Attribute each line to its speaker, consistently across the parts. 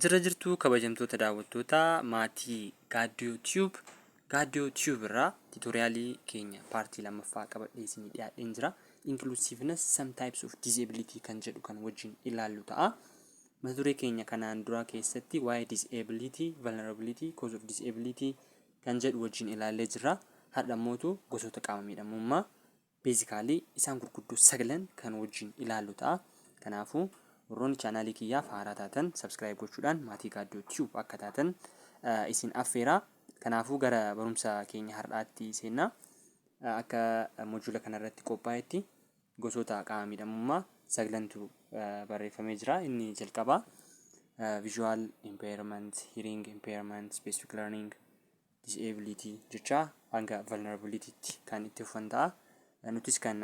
Speaker 1: Jira jirtuu, kabajamtoota daawwattoota maatii Gaaddiyoo Tube. Gaaddiyoo Tube irraa tutorialii keenya partii lammaffaa qabadhee isinii dhiyaadheen jira. Inclusiveness, some types of disability kan jedhu kan wajjin ilaallu ta'a. Mata duree keenya kanaan duraa keessatti waa'ee disability, vulnerability, cause of disability kan jedhu wajjin ilaallee jirra. Har'a immootu gosoota qaama miidhamummaa basically isaan gurguddoo sagalan kan wajjin ilaallu ta'a. Kanaafuu, warroonni channelii kiyyaaf haaraa taatan subscribe gochuudhaan maatii Gaaddoo Tube akka taatan isin affeera. Kanaafuu, gara barumsa keenya har'aatti seenna. Akka module kanarratti qophaa'etti gosoota qaama miidhamummaa sagalantu barreeffamee jira. Inni jalqabaa visual impairment, hearing impairment, specific learning disability jecha hanga vulnerabilitytti kan itti fufan ta'a. Nutis kan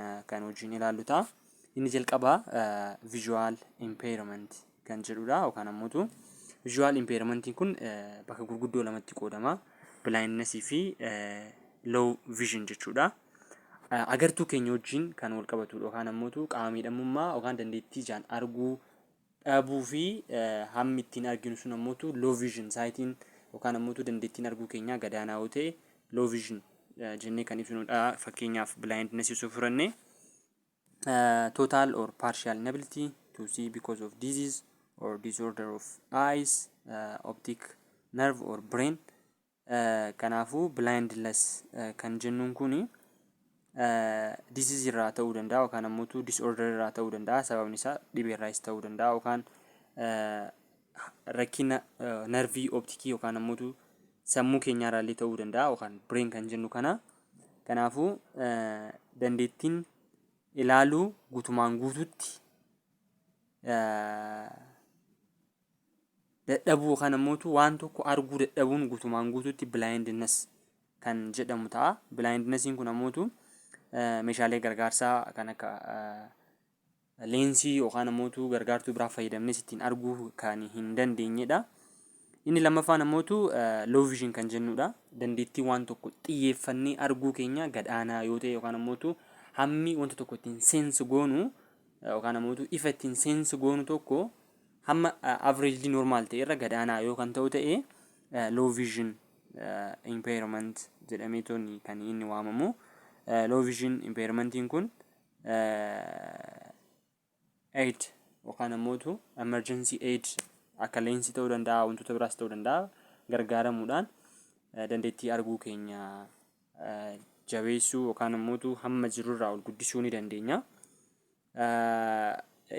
Speaker 1: wajjin ilaallu ta'a. Inni jalqabaa visual impairment kan jedhudha, yookaan ammoo visual impairmentiin kun bakka gurguddoo lamatti qoodama. Blindness fi low vision jechuudha. Agartuu keenya wajjin kan wal qabatudha, yookaan ammoo qaama miidhamummaa yookaan dandeettii ijaan arguu dhabuu fi hammi ittiin arginu sun ammoo low vision sightiin yookaan ammoo dandeettiin arguu keenyaa gadaanaa yoo ta'e low vision jennee kan ibsinudha. Fakkeenyaaf, blindness osoo fudhanne, total or partial inability to see because of disease or disorder of eyes, optic nerve or brain. Kanaafuu, blindness kan jennuun kuni disease irraa ta'uu danda'a yookaan ammoo disorder irraa ta'uu danda'a. Sababni isaa dhibee irraas ta'uu danda'a yookaan rakkina nervii opticii yookaan ammoo sammuu keenyaa irraa ta'uu danda'a yookaan brain kan jennu kana. Kanaafuu, dandeettiin ilaaluu guutumaan guututti dadhabuu yookaan ammoo waan tokko arguu dadhabuun guutumaan guutuutti blindness kan jedhamu ta'a. Blindnessiin kun ammoo meeshaalee gargaarsaa kan akka leensii yookaan ammoo gargaartuu biraa fayyadamnees ittiin arguu kan hin dandeenyedha. Inni lammaffaan ammoo low vision kan jennudha. Dandeettii waan tokko xiyyeeffannee arguu keenya gad-aanaa yoo ta'e yookaan ammoo hammi wanta tokko ittiin sense goonu yookaan ammoo ifa ittiin sense goonu tokko hamma averagely normal ta'e irra gad-aanaa yoo kan ta'u ta'e low vision impairment jedhamee kan inni waamamu. Low vision impairmentiin kun aid yookaan ammoo emergency aid akka leensii ta'uu danda'a, wantoota biraas ta'uu danda'a, gargaaramuudhaan dandeettii arguu keenya jabeessuu yookaan ammoo hamma jirurraa ol guddisuu ni dandeenya.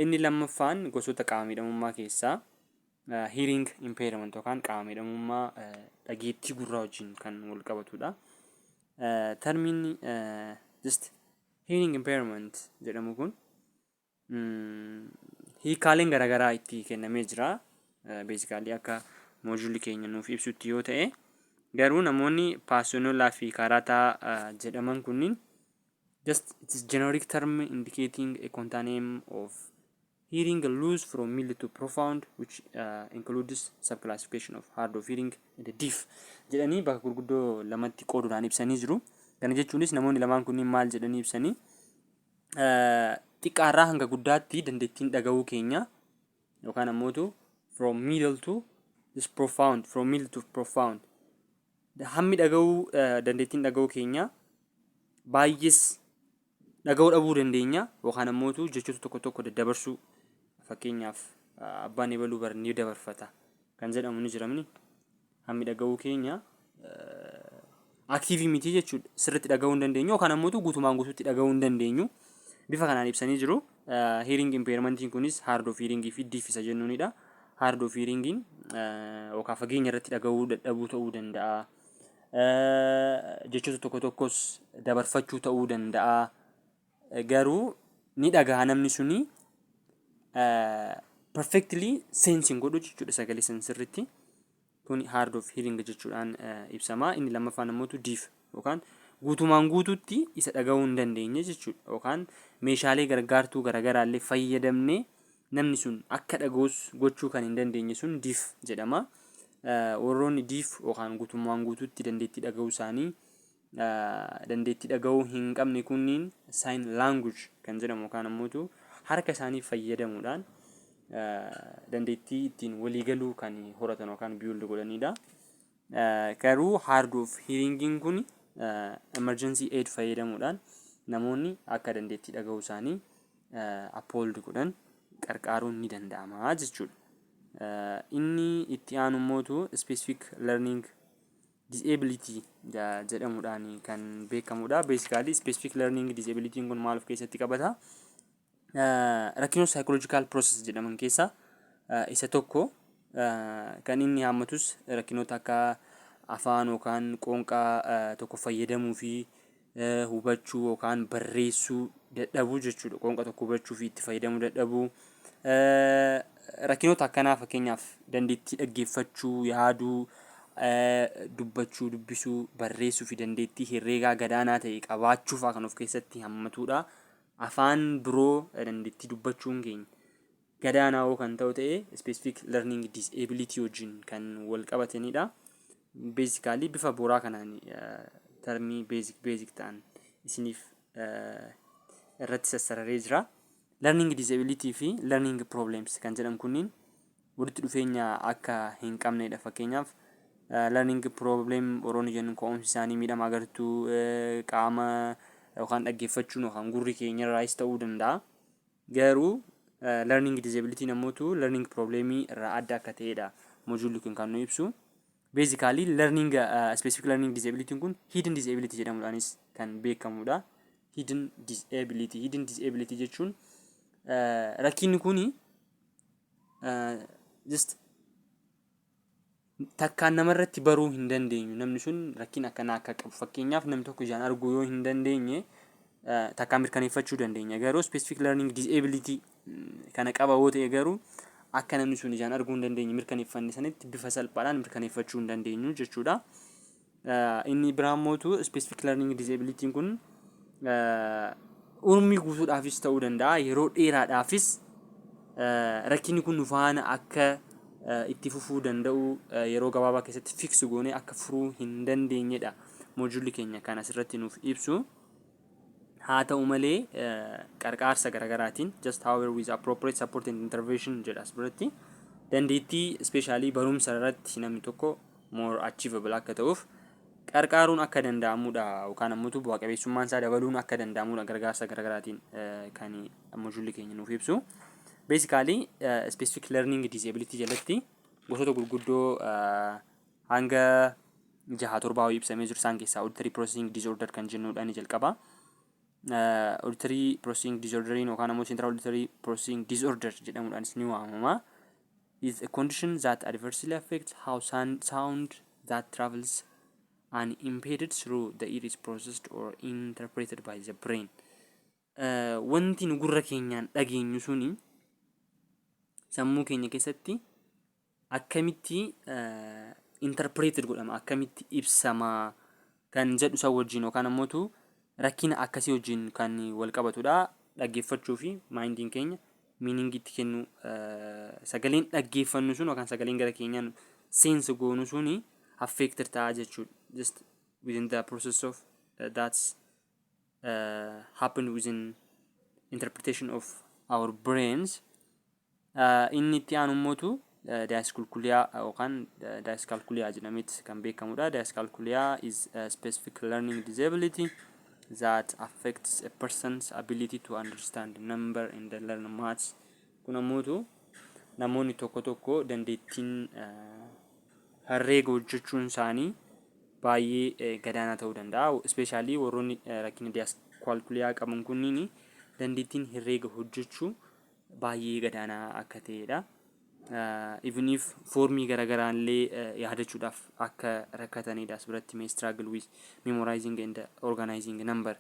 Speaker 1: Inni lammaffaan gosoota qaama miidhamummaa keessaa hearing impairment yookaan qaama miidhamummaa dhageettii gurraa wajjin kan wal qabatudha. Termiin just hearing impairment jedhamu kun hiikaaleen garaagaraa itti kennamee jira. Basically, akka moduleli keenya nuuf ibsutti yoo ta'e garuu, namoonni Pasonella fi Karaataa jedhaman kunniin just it is generic term indicating a continuum of hearing loss from mild to profound, which includes subclassification of hard of hearing and deaf jedhanii bakka gurguddoo lamatti qooduudhaan ibsanii jiru. Kana jechuunis namoonni lamaan kunniin maal jedhanii ibsanii, xiqqaarraa hanga guddaatti dandeettiin dhaga'uu keenya yookaan ammootu from middle to this profound, from middle to profound, hammi dhaga'uu, dandeettiin dhaga'uu keenya baay'ees dhaga'uu dhabuu dandeenya yookaan ammootu jechoota tokko tokko daddabarsuu. Fakkeenyaaf, abbaan ebaluu bar ni dabarfata kan jedhamu ni jiramni. Hammi dhaga'uu keenya active miti jechuudha. Sirriitti dhaga'uu hin dandeenyu yookaan ammoo guutumaan guutuutti dhaga'uu hin dandeenyu. Bifa kanaan ibsanii jiru. Hearing impairmentiin kunis hard of hearing fi deaf isa jennuunidha. Hard of hearingiin yookaan fageenya irratti dhaga'uu dadhabuu ta'uu danda'a. Jechoota tokko tokkos dabarfachuu ta'uu danda'a. Garuu ni dhaga'a, namni suni perfectly sense hin godhu jechuudha sagalee san sirriitti. Kun hard of hearing jechuudhaan ibsama. Inni lammaffaan ammoo deaf yookaan guutumaan guutuutti isa dhaga'uu hin dandeenye jechuudha. Yookaan meeshaalee gargaartuu garaagaraa illee fayyadamnee namni sun akka dhaga'us gochuu kan hin dandeenye sun deaf jedhama. Warroonni deaf yookaan guutummaan guutuutti dandeettii dhaga'uu isaanii, dandeettii dhaga'uu hin qabne kunniin sign language kan jedhamu yookaan ammoo harka isaanii fayyadamuudhaan Dandeettii ittiin waliigaluu kan horatan yookaan build godhanidha. Garuu hard of hearingiin kun emergency aid fayyadamuudhaan namoonni akka dandeettii dhaga'uu isaanii uphold godhan qarqaaruun ni danda'ama jechuudha. Inni itti aanu immootu specific learning disability jedhamuudhaan kan beekamudha. Basically, specific learning disability kun maal of keessatti qabata? Rakkinoota psychological process jedhaman keessaa isa tokko. Kan inni haammatus rakkinoota akka afaan yookaan qoonqaa tokko fayyadamuu fi hubachuu yookaan barreessuu dadhabuu jechuudha. Qoonqa tokko hubachuu fi itti fayyadamuu dadhabuu. Rakkinoota akkanaa, fakkeenyaaf dandeettii dhaggeeffachuu, yaaduu, dubbachuu, dubbisuu, barreessuu fi dandeettii herreegaa gadaanaa ta'e qabaachuu fa'aa kan of keessatti hammatudha. Afaan biroo dandeettii dubbachuun keenya gadaanaa yoo kan ta'u ta'e, specific learning disability wajjin kan wal qabatanidha. Basically, bifa booraa kanaan termii basic ta'an isiniif irratti sassararee jira. Learning disability fi learning problems kan jedhan kunniin walitti dhufeenya akka hin qabnedha. Fakkeenyaaf, learning problem warroonni jennu ka'umsi isaanii miidhama agartuu qaama yookaan dhaggeeffachuun yookaan gurri keenya irraayis ta'uu danda'a. Garuu learning disability namootu learning problemii irraa adda akka ta'edha mojuulli kun kan nu ibsu. Basically, learning specific learning disability kun hidden disability jedhamuudhaanis kan beekamudha. Hidden disability, hidden disability jechuun rakkinni kuni just takkaan namarratti baruu hin dandeenyu, namni sun rakkina akkanaa akka qabu. Fakkeenyaaf, namni tokko ijaan arguu yoo hin dandeenye takkaan mirkaneeffachuu dandeenya. Garuu specific learning disability kana qaba yoo ta'e garuu, akka namni sun ijaan arguu hin dandeenye mirkaneeffanne sanitti bifa salphaadhaan mirkaneeffachuu hin dandeenyu jechuudha. Inni biraan mootu specific learning disability kun umrii guutuudhaafis ta'uu danda'a, yeroo dheeraadhaafis rakkinni kun nu faana akka itti fufuu danda'u, yeroo gabaabaa keessatti fix goonee akka furuu hin dandeenyedha mojuulli keenya kan asirratti nuuf ibsu. Haa ta'u malee, qarqaarsa garaagaraatiin, just however, with appropriate support and intervention jedha as biratti, dandeettii especially barumsa irratti namni tokko more achievable akka ta'uuf qarqaaruun akka danda'amudha, yookaan ammoo bu'a qabeessummaan isaa dabaluun akka danda'amudha gargaarsa garaagaraatiin kan mojuulli keenya nuuf ibsu. Basically, specific learning disability jalatti gosoota gurguddoo hanga jaha torbaa ibsamee jiru. Isaan keessaa auditory processing disorder kan jennuudha ni jalqaba. Auditory processing disorderiin yookaan ammoo central auditory processing disorder jedhamuudhaanis ni waamama. Is a condition that adversely affects how sound that travels unimpeded through the ear is processed or interpreted by the brain. Wanti nu gurra keenyaan dhageenyu suni sammuu keenya keessatti akkamitti interpreted godhama, akkamitti ibsama kan jedhu isa wajjin yookaan ammootu rakkina akkasii wajjin kan wal qabatudha. Dhaggeeffachuu fi mindiin keenya meaningii itti kennu, sagaleen dhaggeeffannu sun yookaan sagaleen gara keenyaan sense goonu suni affected ta'a jechuudha. Just within the process of that's happen within interpretation of our brains. Inni itti aanu immootu dyscalculia yookaan dyscalculia jedhameet kan beekamudha. Dyscalculia is a specific learning disability that affects a person's ability to understand number and learn maths. Kun ammootu namoonni tokko tokko dandeettiin herreega hojjechuun isaanii baay'ee gadaanaa ta'uu danda'a. Especially warroonni rakkina dyscalculia qaban kunniin dandeettiin herreega hojjechuu baay'ee gadaanaa akka ta'edha. Even if foormii garaagaraa illee yaadachuudhaaf akka rakkatanidha. As biratti may struggle with memorizing and organizing number,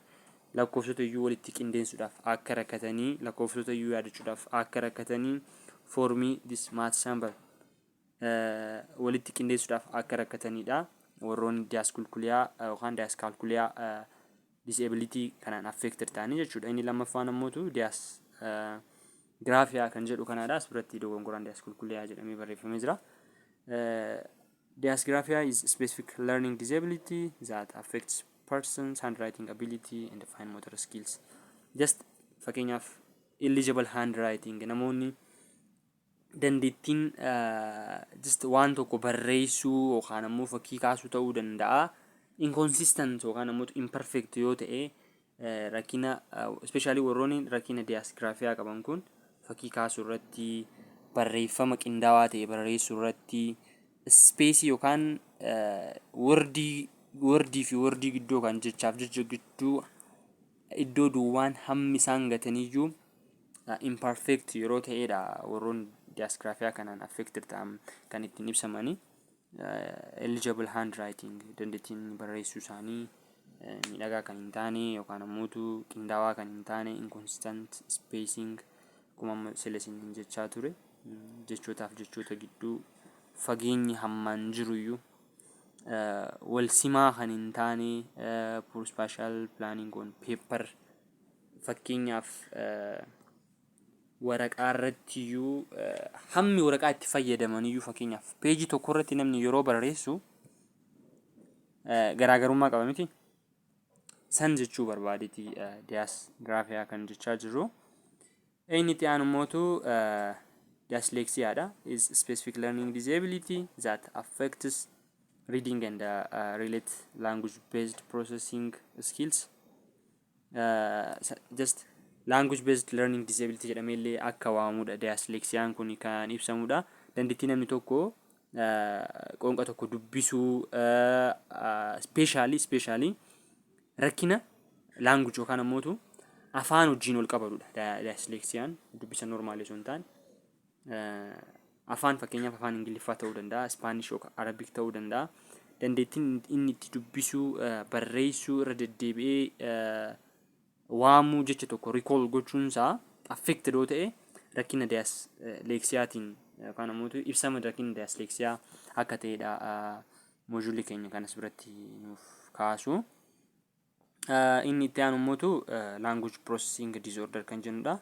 Speaker 1: lakkoofsota iyyuu walitti qindeessuudhaaf akka rakkatanii, lakkoofsota iyyuu yaadachuudhaaf akka rakkatanii, foormii this maths number walitti qindeessuudhaaf akka rakkatanidha. Warroonni dyscalculia yookaan dyscalculia disability kanaan affected ta'anii jechuudha. Inni lammaffaan ammootu dysgraphia kan jedhu kanaadha. As biratti dogongoraan dyscalculia jedhamee barreeffamee jira. Dysgraphia is specific learning disability that affects person's handwriting ability and fine motor skills. Just fakkeenyaaf, illegible handwriting, namoonni Dandeettiin just waan tokko barreessuu yookaan ammoo fakkii kaasuu ta'uu danda'a. Inconsistent yookaan ammoo imperfect yoo ta'e, rakkina, especially warroonni rakkina dysgraphia qaban kun, fakkii kaasuu irratti, barreeffama qindaawaa ta'e barreessuu irratti, space yookaan wordii wordii fi wordii gidduu yookaan jechaaf jecha gidduu iddoo duwwaan hammi isaan gataniyyuu imperfect yeroo ta'edha warroonni dysgraphia kanaan affected ta'an kan ittiin ibsamanii. Illegible handwriting, dandeettiin barreessuu isaanii miidhagaa kan hin taane yookaan ammoo qindaawaa kan hin taane, inconsistent spacing, akkuma amma sila isiniin jechaa ture, jechootaaf jechoota gidduu fageenyi hammaan jiruyyuu wal simaa kan hin taane, poor spatial planning on paper, fakkeenyaaf waraqaa irrattiyyuu hammi waraqaa itti fayyadamaniyyuu, fakkeenyaaf peejii tokko irratti namni yeroo barreessu garaagarummaa qaba miti. San jechuu barbaadeeti dysgraphia kan jechaa jirru. Inni itti aanu immootu dyslexiaadha. Is specific learning disability that affects reading and relate language based processing skills. Just language based learning disability jedhamee illee akka waamamudha dyslexiaan kun kan ibsamudha. Dandeettii namni tokko qoonqa tokko dubbisuu, especially rakkina language yookaan ammootu afaan wajjin wal qabatudha. Dyslexiaan dubbisa normalii osoo hin taane afaan, fakkeenyaaf afaan Ingiliffaa ta'uu danda'a, Spanish yookaan Arabic ta'uu danda'a. Dandeettiin inni itti dubbisuu, barreessuu, irra deddeebi'ee waamuu, jecha tokko recall gochuunsaa affected yoo ta'e, rakkina dyslexiaatiin yookaan ammoo ibsama rakkina dyslexia akka ta'edha mojuulli keenya kanas biratti nuuf kaasu. Inni itti aanu immoo language processing disorder kan jennudha.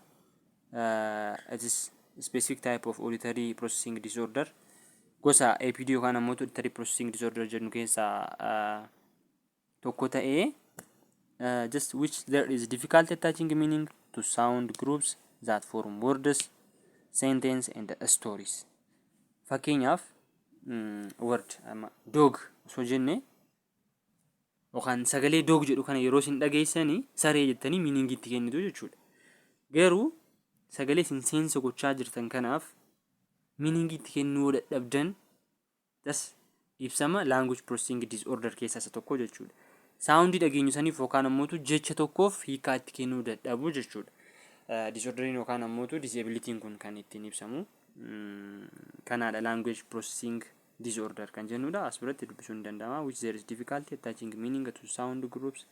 Speaker 1: It is specific type of auditory processing disorder. Gosa APD yookaan ammoo auditory processing disorder jennu keessaa tokko ta'ee, just which there is difficulty attaching meaning to sound groups that form words, sentence and stories. Fakkeenyaaf word amma dog osoo jenne yookaan sagalee dog jedhu kana yeroo isin dhageessanii saree jettanii meaning itti kennitu jechuudha. Garuu sagalee isin seensa gochaa jirtan kanaaf meaning itti kennuu dadhabdan, tas ibsama language processing disorder keessaa isa tokko jechuudha. Soundii dhageenyu saniif yookaan ammoo jecha tokkoof hiikaa itti kennuu dadhabuu jechuudha. Disorderiin yookaan ammoo disabilityn kun kan ittiin ibsamu kanaadha, language processing disorder kan jennudha. As biratti dubbisuun ni danda'ama. Which there is difficulty attaching meaning to sound groups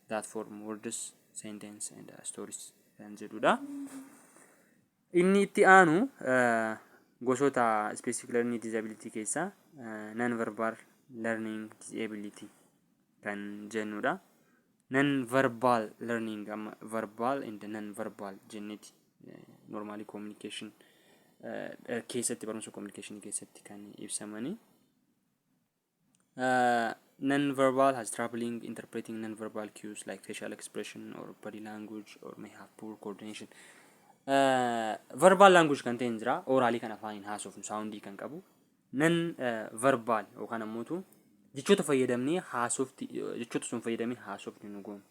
Speaker 1: that form words, sentence and stories kan jedhudha. Inni itti aanu gosoota specific learning disability keessaa non verbal learning disability kan jennudha. Non verbal learning, amma verbal and non verbal jenneeti normally communication keessatti, barumsa communication keessatti kan ibsamani. Non verbal has troubling interpreting non verbal cues like facial expression or body language or may have poor coordination. Verbal language kan ta'e hin jira, oralii kan afaaniin haasofnu, soundii kan qabu. Non verbal yookaan ammoo jechoota fayyadamnee haasofti, jechoota sun fayyadamee haasofni nu goonu.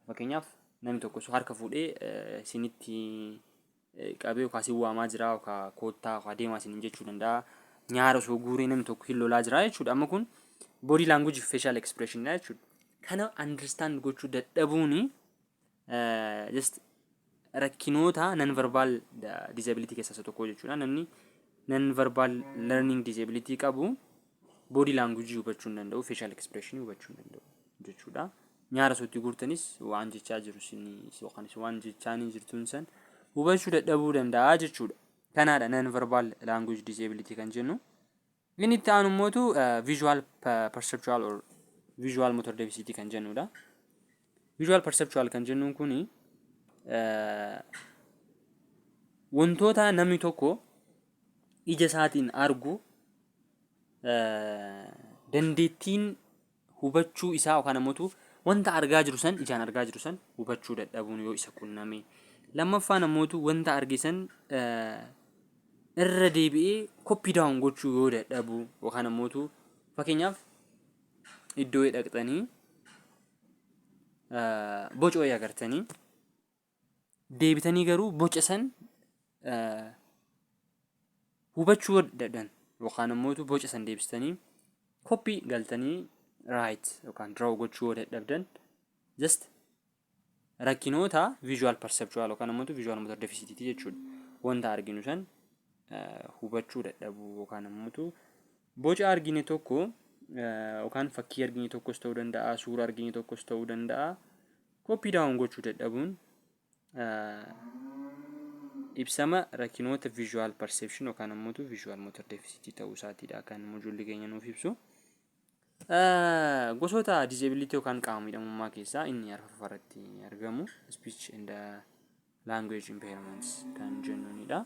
Speaker 1: Fakkeenyaaf namni tokko harka fuudhee isinitti qabee yookaan isin waamaa jira yookaan koottaa yookaan deemaa isiniin jechuu danda'a. Nyaara osoo guuree namni tokko hin lolaa jira jechuudha. Amma kun body language fi facial expression dha jechuudha. Kana understand gochuu dadhabuuni just rakkinoota non verbal disability keessaa isa tokko jechuudha. Namni non verbal learning disability qabu body language hubachuu hin danda'u, facial expression hubachuu hin danda'u jechuudha. Nyaara osoo itti guurtanis waan jechaa jiru yookaan waan jechaanii jirtuun san hubachuu dadhabuu danda'a jechuudha. Kanaadha non verbal language disability kan jennu. Inni itti aanu immootu visual perceptual or visual motor deficit kan jennudha. Visual perceptual kan jennuun kuni wantoota namni tokko ija isaatiin argu dandeettiin hubachuu isaa yookaan ammoo wanta argaa jiru san, ijaan argaa jiru san hubachuu dadhabuun yoo isa qunname. Lammaffaan ammoo wanta arge san Irra deebi'ee copy down gochuu yoo dadhabu yookaan ammoo, fakkeenyaaf, iddoo dhaqxanii boca wayii agartanii, deebitanii garuu boca san hubachuu dadhabdan yookaan ammoo boca san deebistanii copy galtanii write yookaan draw gochuu yoo dadhabdan, just rakkinoota visual perceptual yookaan ammoo visual motor deficit jechuudha. Wanta arginu san hubachuu dadhabuu yookaan ammoo boca argine tokko yookaan fakkii argine tokkos ta'uu danda'a, suura argine tokkos ta'uu danda'a. Copy down gochuu dadhabuun ibsama rakkinoota visual perception yookaan ammoo visual motor deficit ta'uu isaatiidha kan modulli keenya nuuf ibsu. Gosoota disability yookaan qaama miidhamummaa keessaa inni arfaffaa irratti argamu speech and language impairments kan jennuunidha.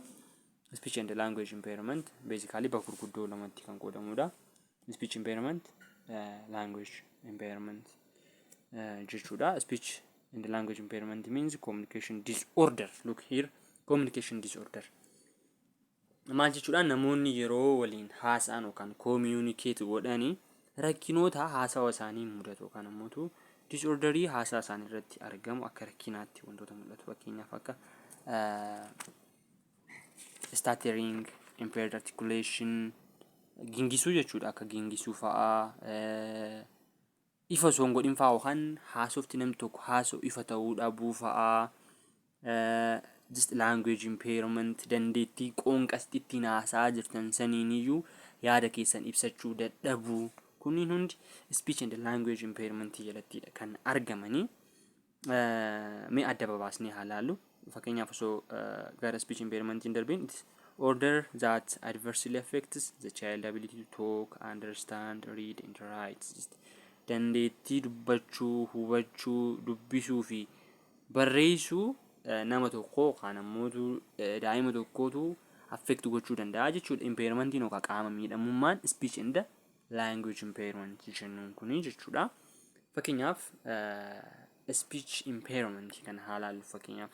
Speaker 1: Speech and language impairment basically bakka gurguddoo lamatti kan qoodamudha. Speech impairment, language impairment jechuudha. Speech and language impairment means communication disorder. Look here, communication disorder. Maal jechuudha? Namoonni yeroo waliin haasa'an yookaan communicate godhanii rakkinoota haasawa isaanii mudatu yookaan ammoo disorderii haasaa isaanii irratti argamu akka rakkinaatti wantoota mul'atu, fakkeenyaaf akka stuttering, impaired articulation, gingisuu jechuudha, akka gingisuu fa'aa, ifa osoo hin godhin fa'aa yookaan haasofti namni tokko haasa'u ifa ta'uu dhabuu fa'aa, just language impairment, dandeettii qoonqasti ittiin haasa'aa jirtan saniiniyyuu yaada keessan ibsachuu dadhabuu, kunniin hundi speech and language impairment jalattidha kan argamanii. Mee adda babaasnee haa laallu. Fakkeenyaaf, osoo gara speech impairment hin darbiin, disorder that adversely affects the child ability to talk, understand, read and write. Dandeettii dubbachuu, hubachuu, dubbisuu fi barreessuu nama tokkoo yookaan ammoo daa'ima tokkootu affect gochuu danda'a jechuudha. Impairmentiin yookaan qaama miidhamummaan speech and language impairment jennuun kuni jechuudha. Fakkeenyaaf, speech impairment kana haa laallu. Fakkeenyaaf,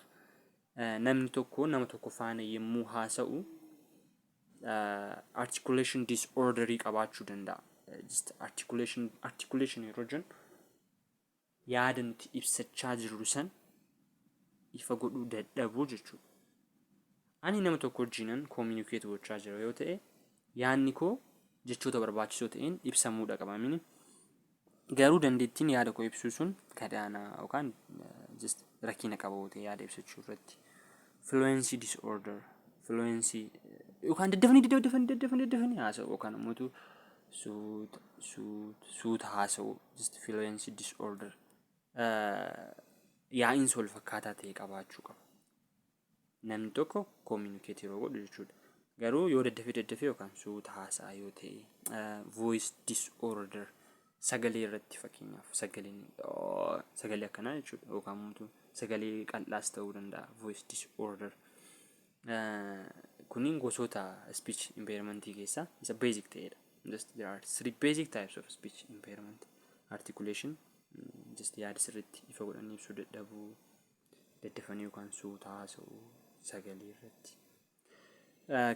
Speaker 1: namni tokko nama tokko faana yommuu haasa'u articulation disorderii qabaachuu danda'a. Just articulation yeroo jennu yaada nuti ibsachaa jirru san ifa godhuu dadhabuu jechuudha. Ani nama tokko wajjinan communicate gochaa jira yoo ta'e, yaadni koo jechoota barbaachisoo ta'een ibsamuudha qaba mini. Garuu dandeettiin yaada koo ibsuu sun gadaanaa yookaan just rakkina qaba yoo ta'e yaada ibsachuu irratti. Fluency disorder, fluency yookaan daddafanii daddafanii daddafanii daddafanii haasa'u yookaan ammoo suuta suuta suuta haasa'u, just fluency disorder, yaa'iinsa wal fakkaataa ta'e qabaachuu qaba. Namni tokko communicate yeroo godhu jechuudha. Garuu yoo daddafee daddafee yookaan suuta haasa'a yoo ta'e, voice disorder, sagalee irratti, fakkeenyaaf, sagaleen sagalee akkanaa jechuudha yookaan immoo sagalee qal'aas ta'uu danda'a, voice disorder. Kunniin gosoota speech impairmentii keessaa isa basic ta'edha. Just there are three basic types of speech impairment. Articulation, just yaada sirriitti ifa godhanii ibsuu dadhabuu, daddafanii yookaan suuta haasa'uu, sagalee irratti.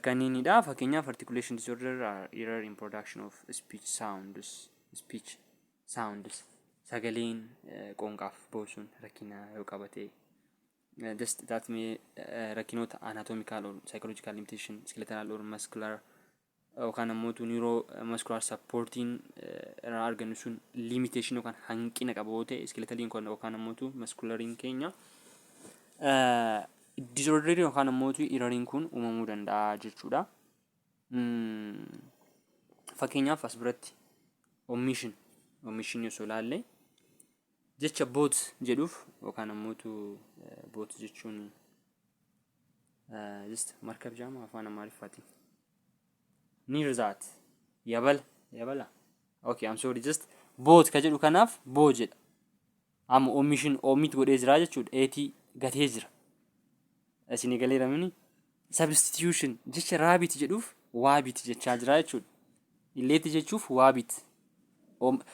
Speaker 1: Kanneenidha. Fakkeenyaaf, articulation disorder are error in production of speech sounds. Speech sounds, sagaleen qoonqaaf boosuun rakkina yoo qabate, just that may rakkinoota anatomical or psychological limitation, skeletal or muscular yookaan ammoo neuro muscular supportiin irraa argannu sun limitation yookaan hanqina qaba yoo ta'e, skeletaliin yookaan ammoo musculariin keenya disorderii yookaan ammoo erroriin kun uumamuu danda'a jechuudha. Fakkeenyaaf, as biratti omission osoo ilaalle, jecha boat jedhuuf yookaan ammoo boat jechuun just markab jedhama afaan Amaariffaatiin. Near that, yabala yabala, okay, I'm sorry, just boat ka jedhu kanaaf boo jedha. Amma omission, omit godhee jira jechuudha, eetii gatee jira. Isinii galeera mini? Substitution, jecha rabbit jedhuuf wabbit jechaa jira jechuudha. Illeetti jechuuf wabbit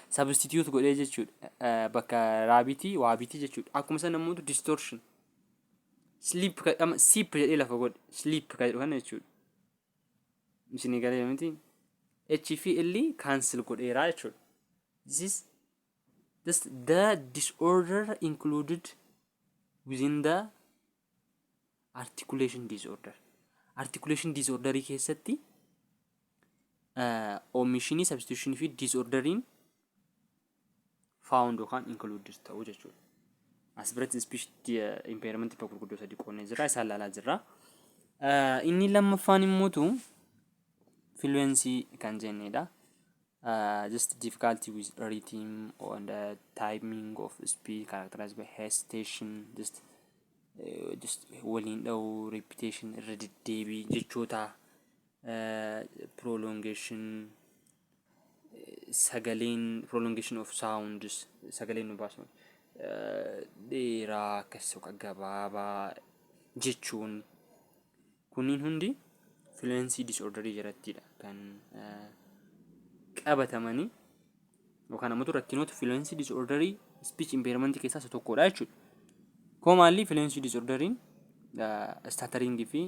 Speaker 1: substitute godhee jechuudha, bakka rabbitii wabbitii jechuudha. Akkuma sana immoo distortion, sleep, sip jedhee lafa godhe, sleep ka jedhu kana jechuudha. Isinii galee miti? H fi L cancel godheeraa jechuudha. This is just the disorder included within the articulation disorder. Articulation disorderii keessatti omissionii, substitution fi disorderiin found yookaan included ta'uu jechuudha. As biratti speech impairment bakka gurguddoo sadii qoonnee jira, isaan ilaalaa jirra. Inni lammaffaan immootu fluency kan jennedha. Just difficulty with rhythm and the timing of speech characterized by hesitation, just waliin dha'uu, repetition, irra deddeebii jechoota, prolongation, sagaleen, prolongation of sounds, sagaleen nu baasu dheeraa akkas yookaan gabaabaa jechuun kunniin hundi fluency disorderii jalattidha kan qabatamanii yookaan ammoo rakkinoota fluency disorderii speech impairment keessaa isa tokkodha jechuudha. Commonly fluency disorderiin stuttering fi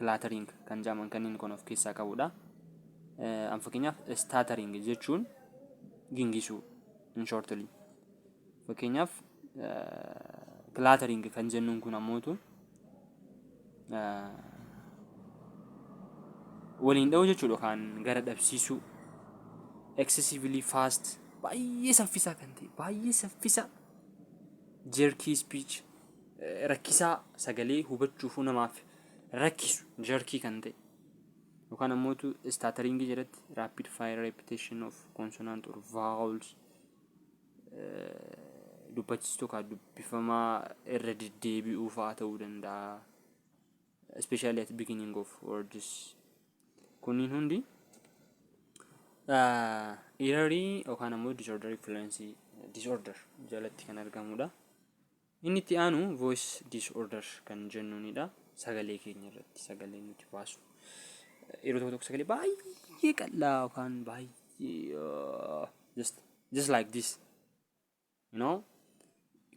Speaker 1: cluttering kan jedhaman kanneen kan of keessaa qabudha. An fakkeenyaaf, stuttering jechuun gingisuu in shortly. Fakkeenyaaf, cluttering kan jennuun kun ammootu waliin dha'uu jechuudha yookaan gara dhabsiisuu. Excessively fast, baay'ee saffisaa kan ta'e, baay'ee saffisa, jerky speech, rakkisaa, sagalee hubachuufuu namaaf rakkisu, jerky kan ta'e yookaan ammootu stuttering jalatti rapid fire repetition of consonant or vowels, dubbachiistuu yookaan dubbifamaa irra deddeebi'uu fa'aa ta'uu danda'a. Especially at beginning of words. Kunniin hundi errorii yookaan ammoo disorderii fluency disorder jalatti kan argamudha. Inni itti aanu voice disorder kan jennuunidha. Sagalee keenya irratti sagalee nuti baasu. Yeroo tokko tokko sagalee baay'ee qal'aa yookaan baay'ee just like this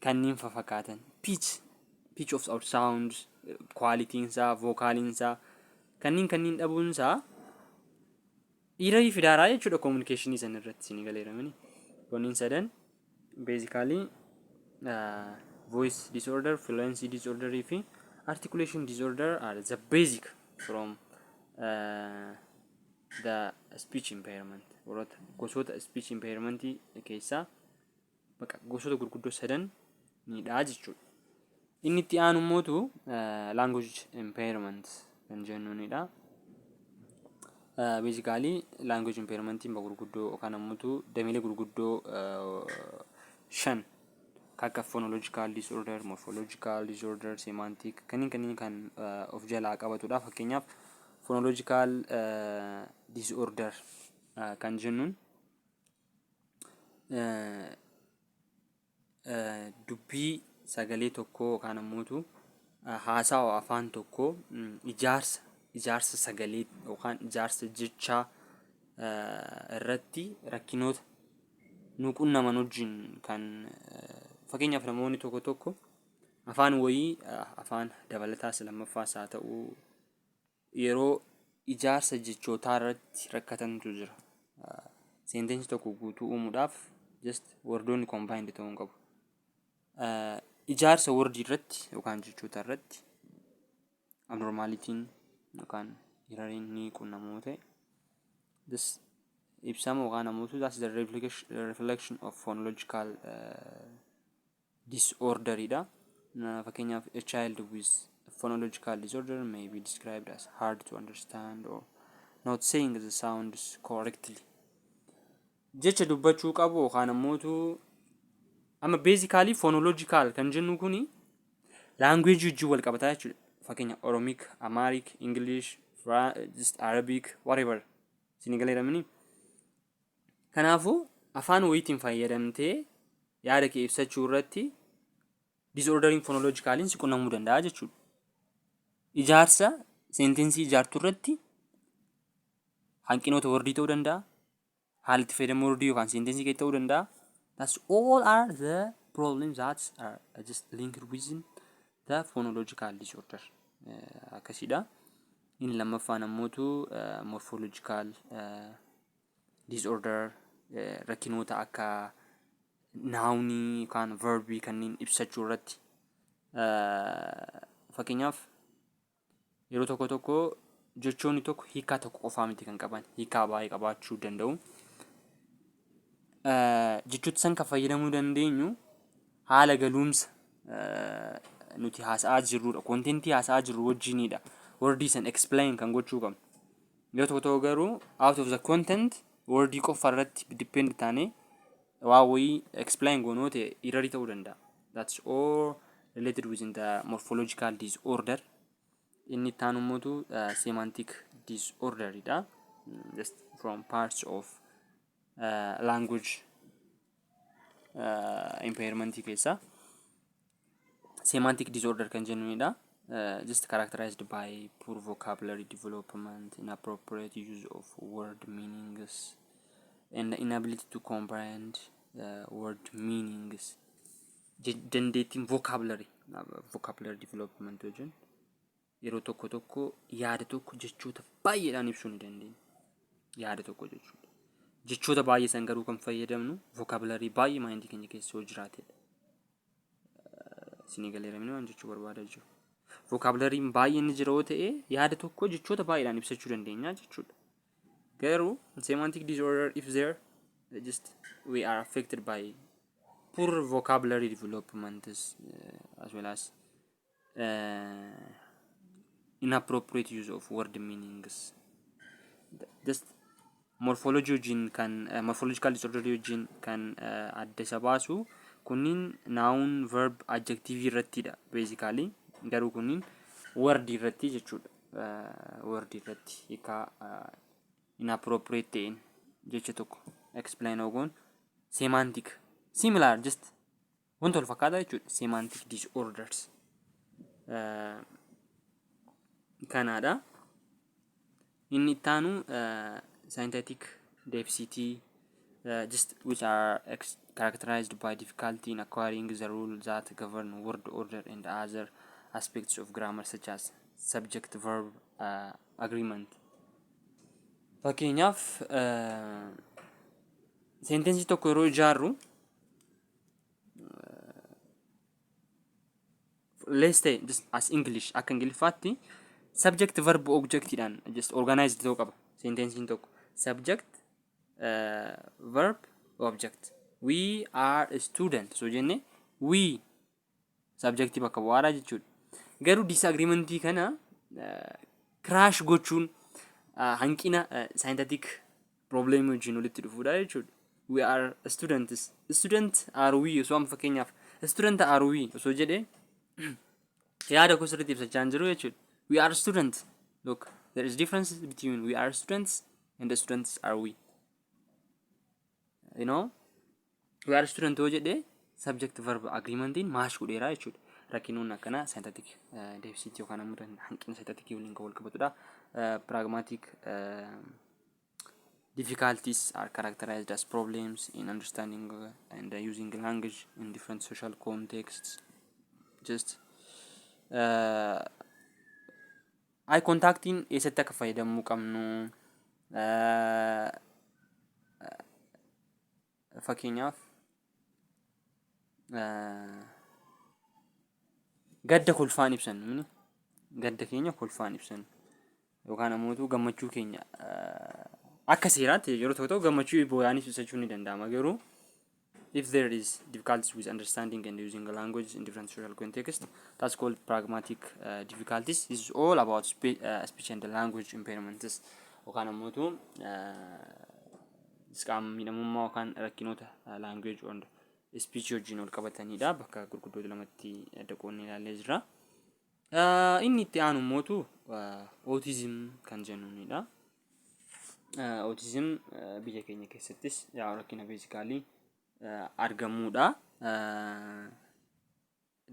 Speaker 1: kanneen fafakkaatan, pitch of our sound, qualityn isaa, vocaliin isaa, kanneen dhabuun isaa errorii fidaaraa jechuudha communicationii sana irratti. Isinii galeeramani? Kunniin sadan basically voice disorder, fluency disorder fi articulation disorder are the basic from the speech impairment. Warroota gosoota speech impairment keessaa bakka gosoota gurguddoo sadan nidha jechuudha. Inni itti aanu immootu language impairment kan jennuunidha. Basically, language impairmentiin bakka gurguddoo yookaan ammoo dameelee gurguddoo shan akka phonological disorder, morphological disorder, semantic kanneen kan of jalaa qabatudha. Fakkeenyaaf, phonological disorder kan jennuun dubbii sagalee tokkoo yookaan ammoo haasawa afaan tokkoo ijaarsa sagalee yookaan ijaarsa jechaa irratti rakkinoota nu qunnaman wajjin kan, fakkeenyaaf, namoonni tokko tokko afaan wayii, afaan dabalataas lammaffaas haa ta'uu, yeroo ijaarsa jechootaa irratti rakkatantu jira. Sentencii tokko guutuu uumuudhaaf just wordoonni combined ta'uu hin qabu. Ijaarsa wordii irratti yookaan jechoota irratti abnormalityn yookaan erroriin ni qunnamu ta'e this ibsama yookaan ammoo that's the reflection of phonological disorder dha. Fakkeenyaaf, a child with phonological disorder may be described as hard to understand or not saying the sounds correctly. Jecha dubbachuu qabu yookaan ammootu amma basically phonological kan jennu kuni language wajjin wal qabataa jechuudha. Fakkeenya Oromic, Amharic, English, just Arabic, whatever. Isin galeeramini. Kanaafuu afaan wayiitiin fayyadamtee yaada kee ibsachuu irratti disorderiin phonologicaliin si qunnamuu danda'a jechuudha. Ijaarsa sentencii ijaartuu irratti hanqinoota wordii ta'uu danda'a. Haala itti fayyadama wordii yookaan sentencii kee ta'uu danda'a. That's all are the problems that are just linked within the phonological disorder. Akkasidha. Inni lammaffaan ammootu morphological disorder, rakkinoota akka nounii yookaan verbii kanneen ibsachuu irratti. Fakkeenyaaf, yeroo tokko tokko jechoonni tokko hiikaa tokko qofaa miti kan qaban, hiikaa baay'ee qabaachuu danda'u. Jechoota san kan fayyadamuu dandeenyu haala galuumsa nuti haasa'aa jirrudha. Contentii haasa'aa jirru wajjinidha. Wordii san explain kan gochuu qabnu. Yeroo tokko tokko garuu out of the content wordii qofa irratti depend taanee waa wayii explain goonoo ta'e errorii ta'uu danda'a. That's all related within the morphological disorder. Inni itti aanu immoo semantic disorder dha. Just from parts of language impairment keessaa semantic disorder kan jennudha. Just characterized by poor vocabulary development, inappropriate use of word meanings, and the inability to comprehend word meanings. Dandeettiin vocabulary development wajjin yeroo tokko tokko yaada tokko jechoota baay'eedhaan ibsuu ni dandeenya. Yaada tokko jechuudha. Jechoota baay'ee san garuu kan fayyadamnu vocabulary baay'ee mindii keenya keessa yoo jiraatedha. Isinii galeeramni waan jechuu barbaadaa jiru. Vocabularyn baay'een ni jira yoo ta'e, yaada tokko jechoota baay'eedhaan ibsachuu dandeenya jechuudha. Garuu semantic disorder, if there just we are affected by poor vocabulary development as well as inappropriate use of word meanings. Just morphology wajjin kan morphological disorder wajjin kan adda isa baasu kunniin noun, verb, adjective irrattidha basically. Garuu kunniin word irratti jechuudha. Word irratti hiikaa inappropriate ta'een jecha tokko explain goon semantic similar, just wanta wal fakkaataa jechuudha, semantic disorders kanaadha. Inni itti aanu syntactic deficit, just which are characterized by difficulty in acquiring the rule that govern word order and other aspects of grammar, such as subject verb agreement. Fakkeenyaaf, sentencii tokko yeroo ijaarru, let's say just as English, akka Ingiliffaatti subject verb objectidhaan just organized ta'uu qaba sentenciin tokko. Subject, verb, object. "We are a student" so jenne, "we" subjectii bakka bu'aadha jechuudha. Garuu disagreementii kana crash gochuun hanqina syntactic problem wajjin walitti dhufuudha jechuudha. "We are students", "Student are we" osoo amma fakkeenyaaf "Student are we" osoo jedhee yaada koo sirriitti ibsachaa hin jiru jechuudha. "We are students." Look, there is difference between "we are students" and "the students are we". "We are student" yoo jedhee, subject verb agreementiin match godheera jechuudha. Rakkinoonni akkanaa syntactic deficit yookaan ammoo hanqina syntactic waliin kan wal qabatudha. Pragmatic difficulties are characterized as problems in understanding and using language in different social contexts. Just eye contactiin eessatti akka fayyadamuu qabnu, fakkeenyaaf, gadda kolfaan ibsannu mini, gadda keenya kolfaan ibsannu yookaan ammoo gammachuu keenya akka seeraatti yeroo tokko tokko gammachuu booyaanis ibsachuun ni danda'ama. Garuu if there is difficulties with understanding and using a language in different social context, that's called pragmatic difficulties. This is all about speech and language impairments yookaan ammoo qaama miidhamummaa yookaan rakkinoota language and speech wajjin wal qabatanidha. Bakka gurguddoota lamatti adda qoodnee ilaallee jira. Inni itti aanu immootu autism kan jennuunidha. Autism biyya keenya keessattis yaa rakkina basically argamuudha.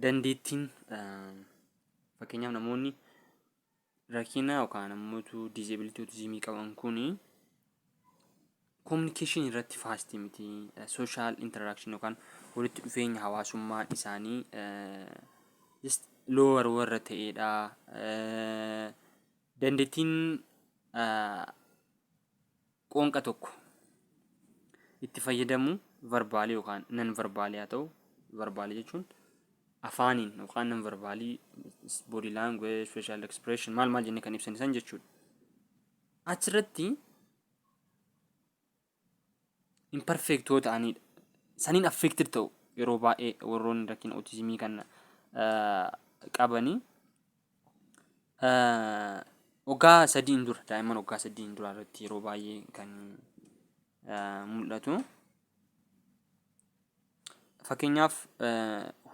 Speaker 1: Dandeettiin, fakkeenyaaf, namoonni rakkina yookaan ammoo disability autismii qaban kuni communication irratti fast miti. Social interaction yookaan walitti dhufeenya hawaasummaa isaanii just lower warra ta'edha. Dandeettiin qoonqa tokko itti fayyadamu verbalii yookaan non verbalii haa ta'u, verbalii jechuun afaaniin yookaan non verbalii body language, facial expression, maal maal jennee kan ibsan san jechuudha. Achirratti imperfect yoo ta'anidha. Saniin affected ta'u yeroo baay'ee warroonni rakkina autismii kana qabanii. Waggaa 3n dura, daa'imman waggaa 3n dura irratti yeroo baay'ee kan mul'atu. Fakkeenyaaf,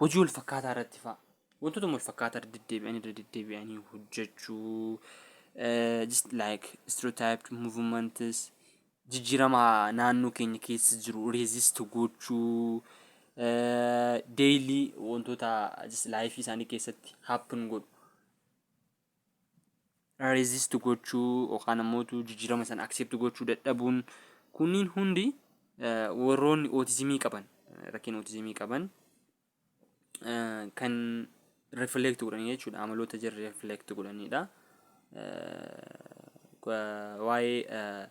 Speaker 1: hojii wal fakkaataa irratti fa'a, wantoota wal fakkaataa irra deddeebi'anii irra deddeebi'anii hojjechuu, just like stereotyped movements, jijjiirama naannoo keenya keessa jiru resist gochuu, daily wantoota just life isaanii keessatti happen godhu resist gochuu yookaan ammoo jijjiirama sana accept gochuu dadhabuun, kunniin hundi warroonni autismii qaban, rakkina autismii qaban kan reflect godhanii jechuudha, amaloota jirra reflect godhanidha. Waa'ee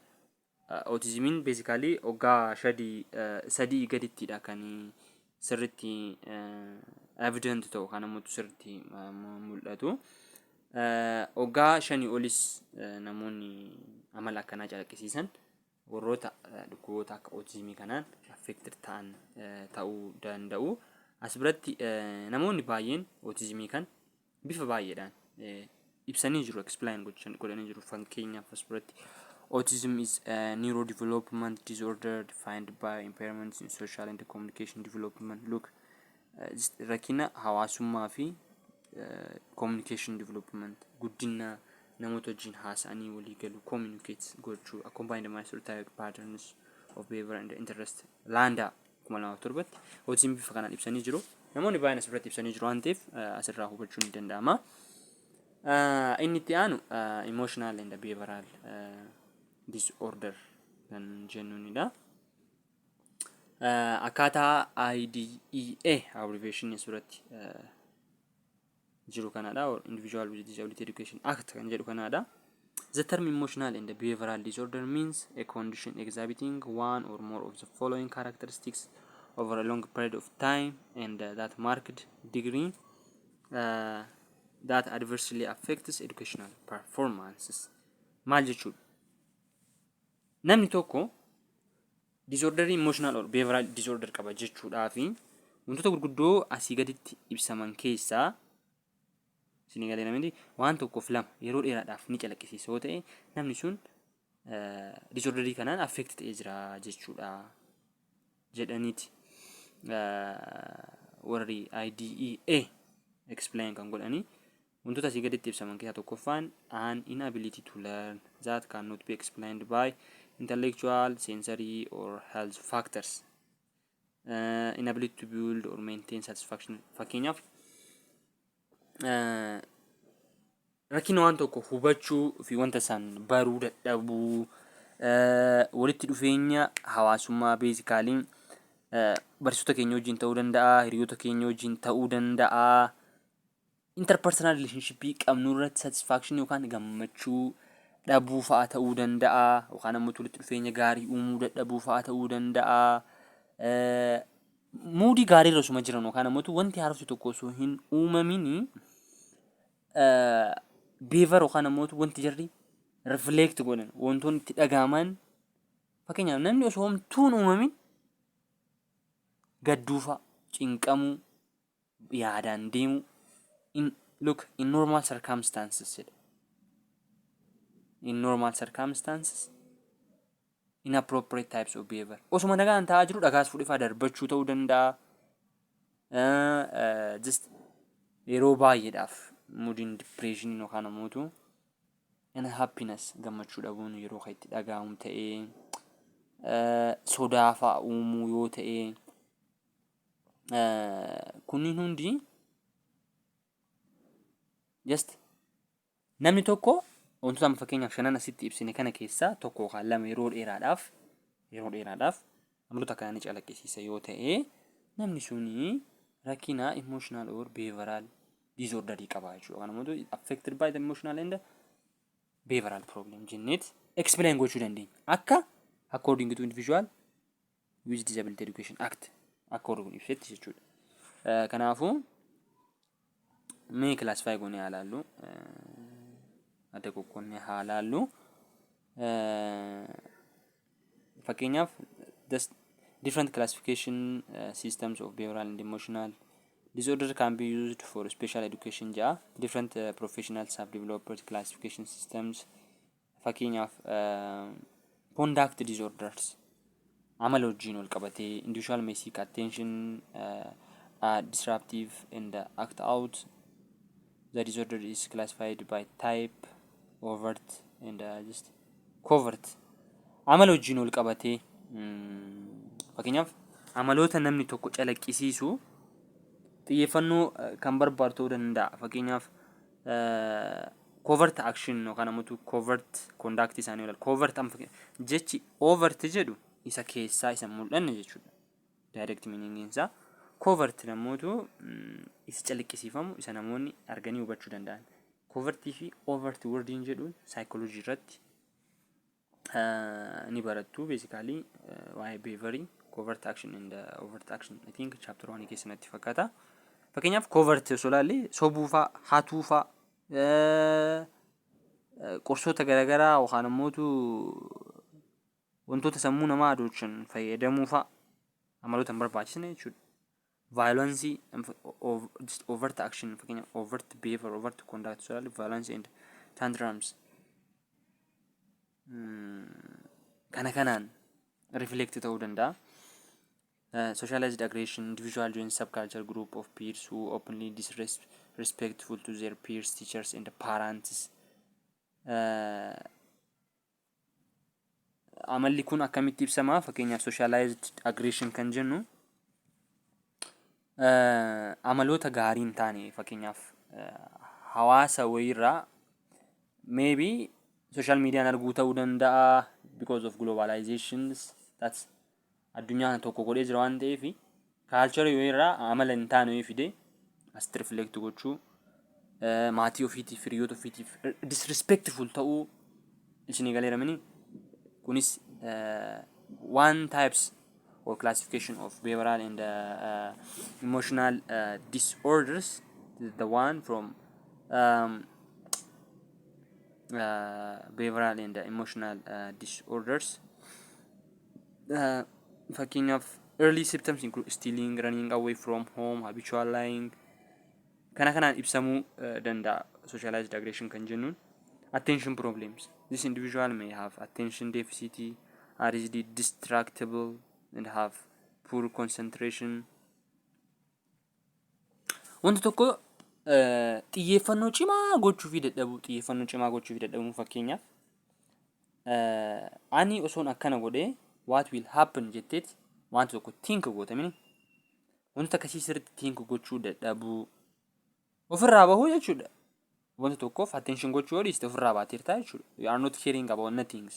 Speaker 1: autismiin basically waggaa 3 gadittidha kan sirritti evident ta'u, kan ammoo sirritti mul'atu. Waggaa 5 olis namoonni amala akkanaa calaqqisiisan warroota dhukkuboota akka autismii kanaan affected ta'an ta'uu danda'u. As biratti namoonni baay'een autismii kan bifa baay'eedhaan ibsanii jiru, explain godhanii jiru. Fakkeenyaaf, as biratti autism is a neurodevelopment disorder defined by impairments in social and communication development. Look, rakkina hawaasummaa fi communication development, guddina namoota wajjin haasa'anii walii galu, communicate gochuu, accompanied by stereotype patterns of behavior and interest. Landa 2007tti autism bifa kanaan ibsanii jiru. Namoonni baay'een as biratti ibsanii jiru waan ta'eef asirraa hubachuun ni danda'ama. Inni itti aanu emotional and behavioral disorder kan jennuunidha. Akkaataa IDEA abbreviation asirratti jiru kanadha. Individual with Disability Education Act kan jedhu kanadha. The term emotional and behavioral disorder means a condition exhibiting one or more of the following characteristics over a long period of time and that marked degree that adversely affects educational performances. Maal jechuudha? Namni tokko disorderii emotional or behavioral disorder qaba jechuudhaa fi wantoota gurguddoo asii gaditti ibsaman keessaa, isinii galee, namni waan tokkoof lama yeroo dheeraadhaaf ni calaqqisiisa yoo ta'e, namni sun disorderii kanaan affect ta'ee jira jechuudha jedhaniiti warri IDEA explain kan godhanii. Wantoota asii gaditti ibsaman keessaa tokkoffaan an inability to learn that cannot be explained by intellectual, sensory or health factors. Inability to build or maintain satisfaction. Fakkeenyaaf, rakkina waan tokko hubachuu fi wanta san baruu dadhabuu, walitti dhufeenya hawaasummaa, basically barsiisota keenya wajjin ta'uu danda'a, hiriyoota keenya wajjin ta'uu danda'a. Interpersonal relationship qabnu irratti satisfaction yookaan gammachuu dhabuu fa'aa ta'uu danda'a, yookaan ammoo walitti dhufeenya gaarii uumuu dadhabuu fa'aa ta'uu danda'a. Moodii gaarii irra osuma jiran yookaan ammoo wanti haarofti tokko osoo hin uumamini, behavior yookaan ammoo wanti jarri reflect godhan, wantoonni itti dhaga'aman, fakkeenyaaf namni osoo homtuu hin uumamin gadduu fa'a, cinqamuu, yaadaan deemuu, in look, in normal circumstances jedha. In normal circumstances, inappropriate types of behavior. Osuma nagaan taa'aa jiru dhagaas fuudhee fa'aa darbachuu ta'uu danda'a. Just yeroo baay'eedhaaf moodiin depression yookaan ammoo unhappiness, gammachuu dhabuun yeroo kan itti dhaga'amu ta'ee, sodaa fa'a uumuu yoo ta'e, kunniin hundi just namni tokko wantoota amma fakkeenyaaf shanan asitti ibsine kana keessaa tokko yookaan lama yeroo dheeraadhaaf amaloota akkanaa ni calaqqisiisa yoo ta'e, namni suni rakkina emotional or behavioral disorderii qaba jechuudha. Yookaan ammoo affected by the emotional and Behavioral problem jenneet explain gochuu dandeenya. Akka according to Individual with Disability Education Act akka warri kun ibsetti jechuudha. Kanaafuu mee classify goonee haa laallu. Adda qoqqoonnee haa laallu. Fakkeenyaaf, different classification systems of behavioral and emotional disorder can be used for special education jedha. Different professionals have developed classification systems. Fakkeenyaaf, conduct disorders, amala wajjin wal qabatee, individual may seek attention, disruptive and act out. The disorder is classified by type, overt and just covert. Amala wajjin wal qabatee, fakkeenyaaf, amaloota namni tokko calaqqisiisu xiyyeeffannoo kan barbaadu ta'uu danda'a. Fakkeenyaaf, covert action yookaan ammoo covert conduct isaanii ilaala. Covert jechi overt jedhu isa keessaa isa mul'anne jechuudha. Direct meaning isaa. Covert namootu isa calaqqisiifamu, isa namoonni arganii hubachuu danda'an. Covertii fi overt wordiin jedhu saayikooloojii irratti ni barattu, basically waa'ee behaviorii, covert action and overt action, I think chapter 1 keessa natti fakkaata. Fakkeenyaaf, covert osoo ilaalle, sobuufaa, hatuufaa, qorsoota garaagaraa yookaan ammootu wantoota sammuu namaa adoochan fayyadamuufaa, amaloota hin barbaachisne jechuudha. Violence, overt action, fakkeenyaaf overt behavior, overt conduct osoo ilaalle, violence and tantrums kana kanaan reflect ta'uu danda'a. Socialized aggression: individual joins subculture group of peers who openly disrespectful to their peers, teachers and parents. Amalli kun akkamitti ibsama? Fakkeenyaaf, socialized aggression kan jennu amaloota gaarii hin taane, fakkeenyaaf, hawaasa wayiirraa, maybe social mediaan arguu ta'uu danda'a, because of globalizations, that's addunyaa tokko godhee jira waan ta'eef, culture wayiirraa amala hin taane wayii fidee asitti reflect gochuu, maatii ofiitiif, hiriyoota ofiitiif disrespectful ta'uu isinii galeeramini. Kunis one types or classification of behavioral and emotional disorders, the one from behavioral and emotional disorders. Fakkeenyaaf, early symptoms include stealing, running away from home, habitual lying. Kana kanaan ibsamuu danda'a socialized aggression kan jennuun. Attention problems: this individual may have attention deficit, are easily distractible and have poor concentration. Wanta tokko xiyyeeffannoo cimaa gochuu fi dadhabuu, xiyyeeffannoo cimaa gochuu fi dadhabuu. Fakkeenyaaf, ani osoon akkana godhee what will happen jetteeti wanta tokko think gootamini, wanta akkasii sirriitti think gochuu dadhabuu, ofirraa bahuu jechuudha. Wanta tokkoof attention gochuu yoo dhiiste, ofirraa baateertaa jechuudha. You are not caring about nothing.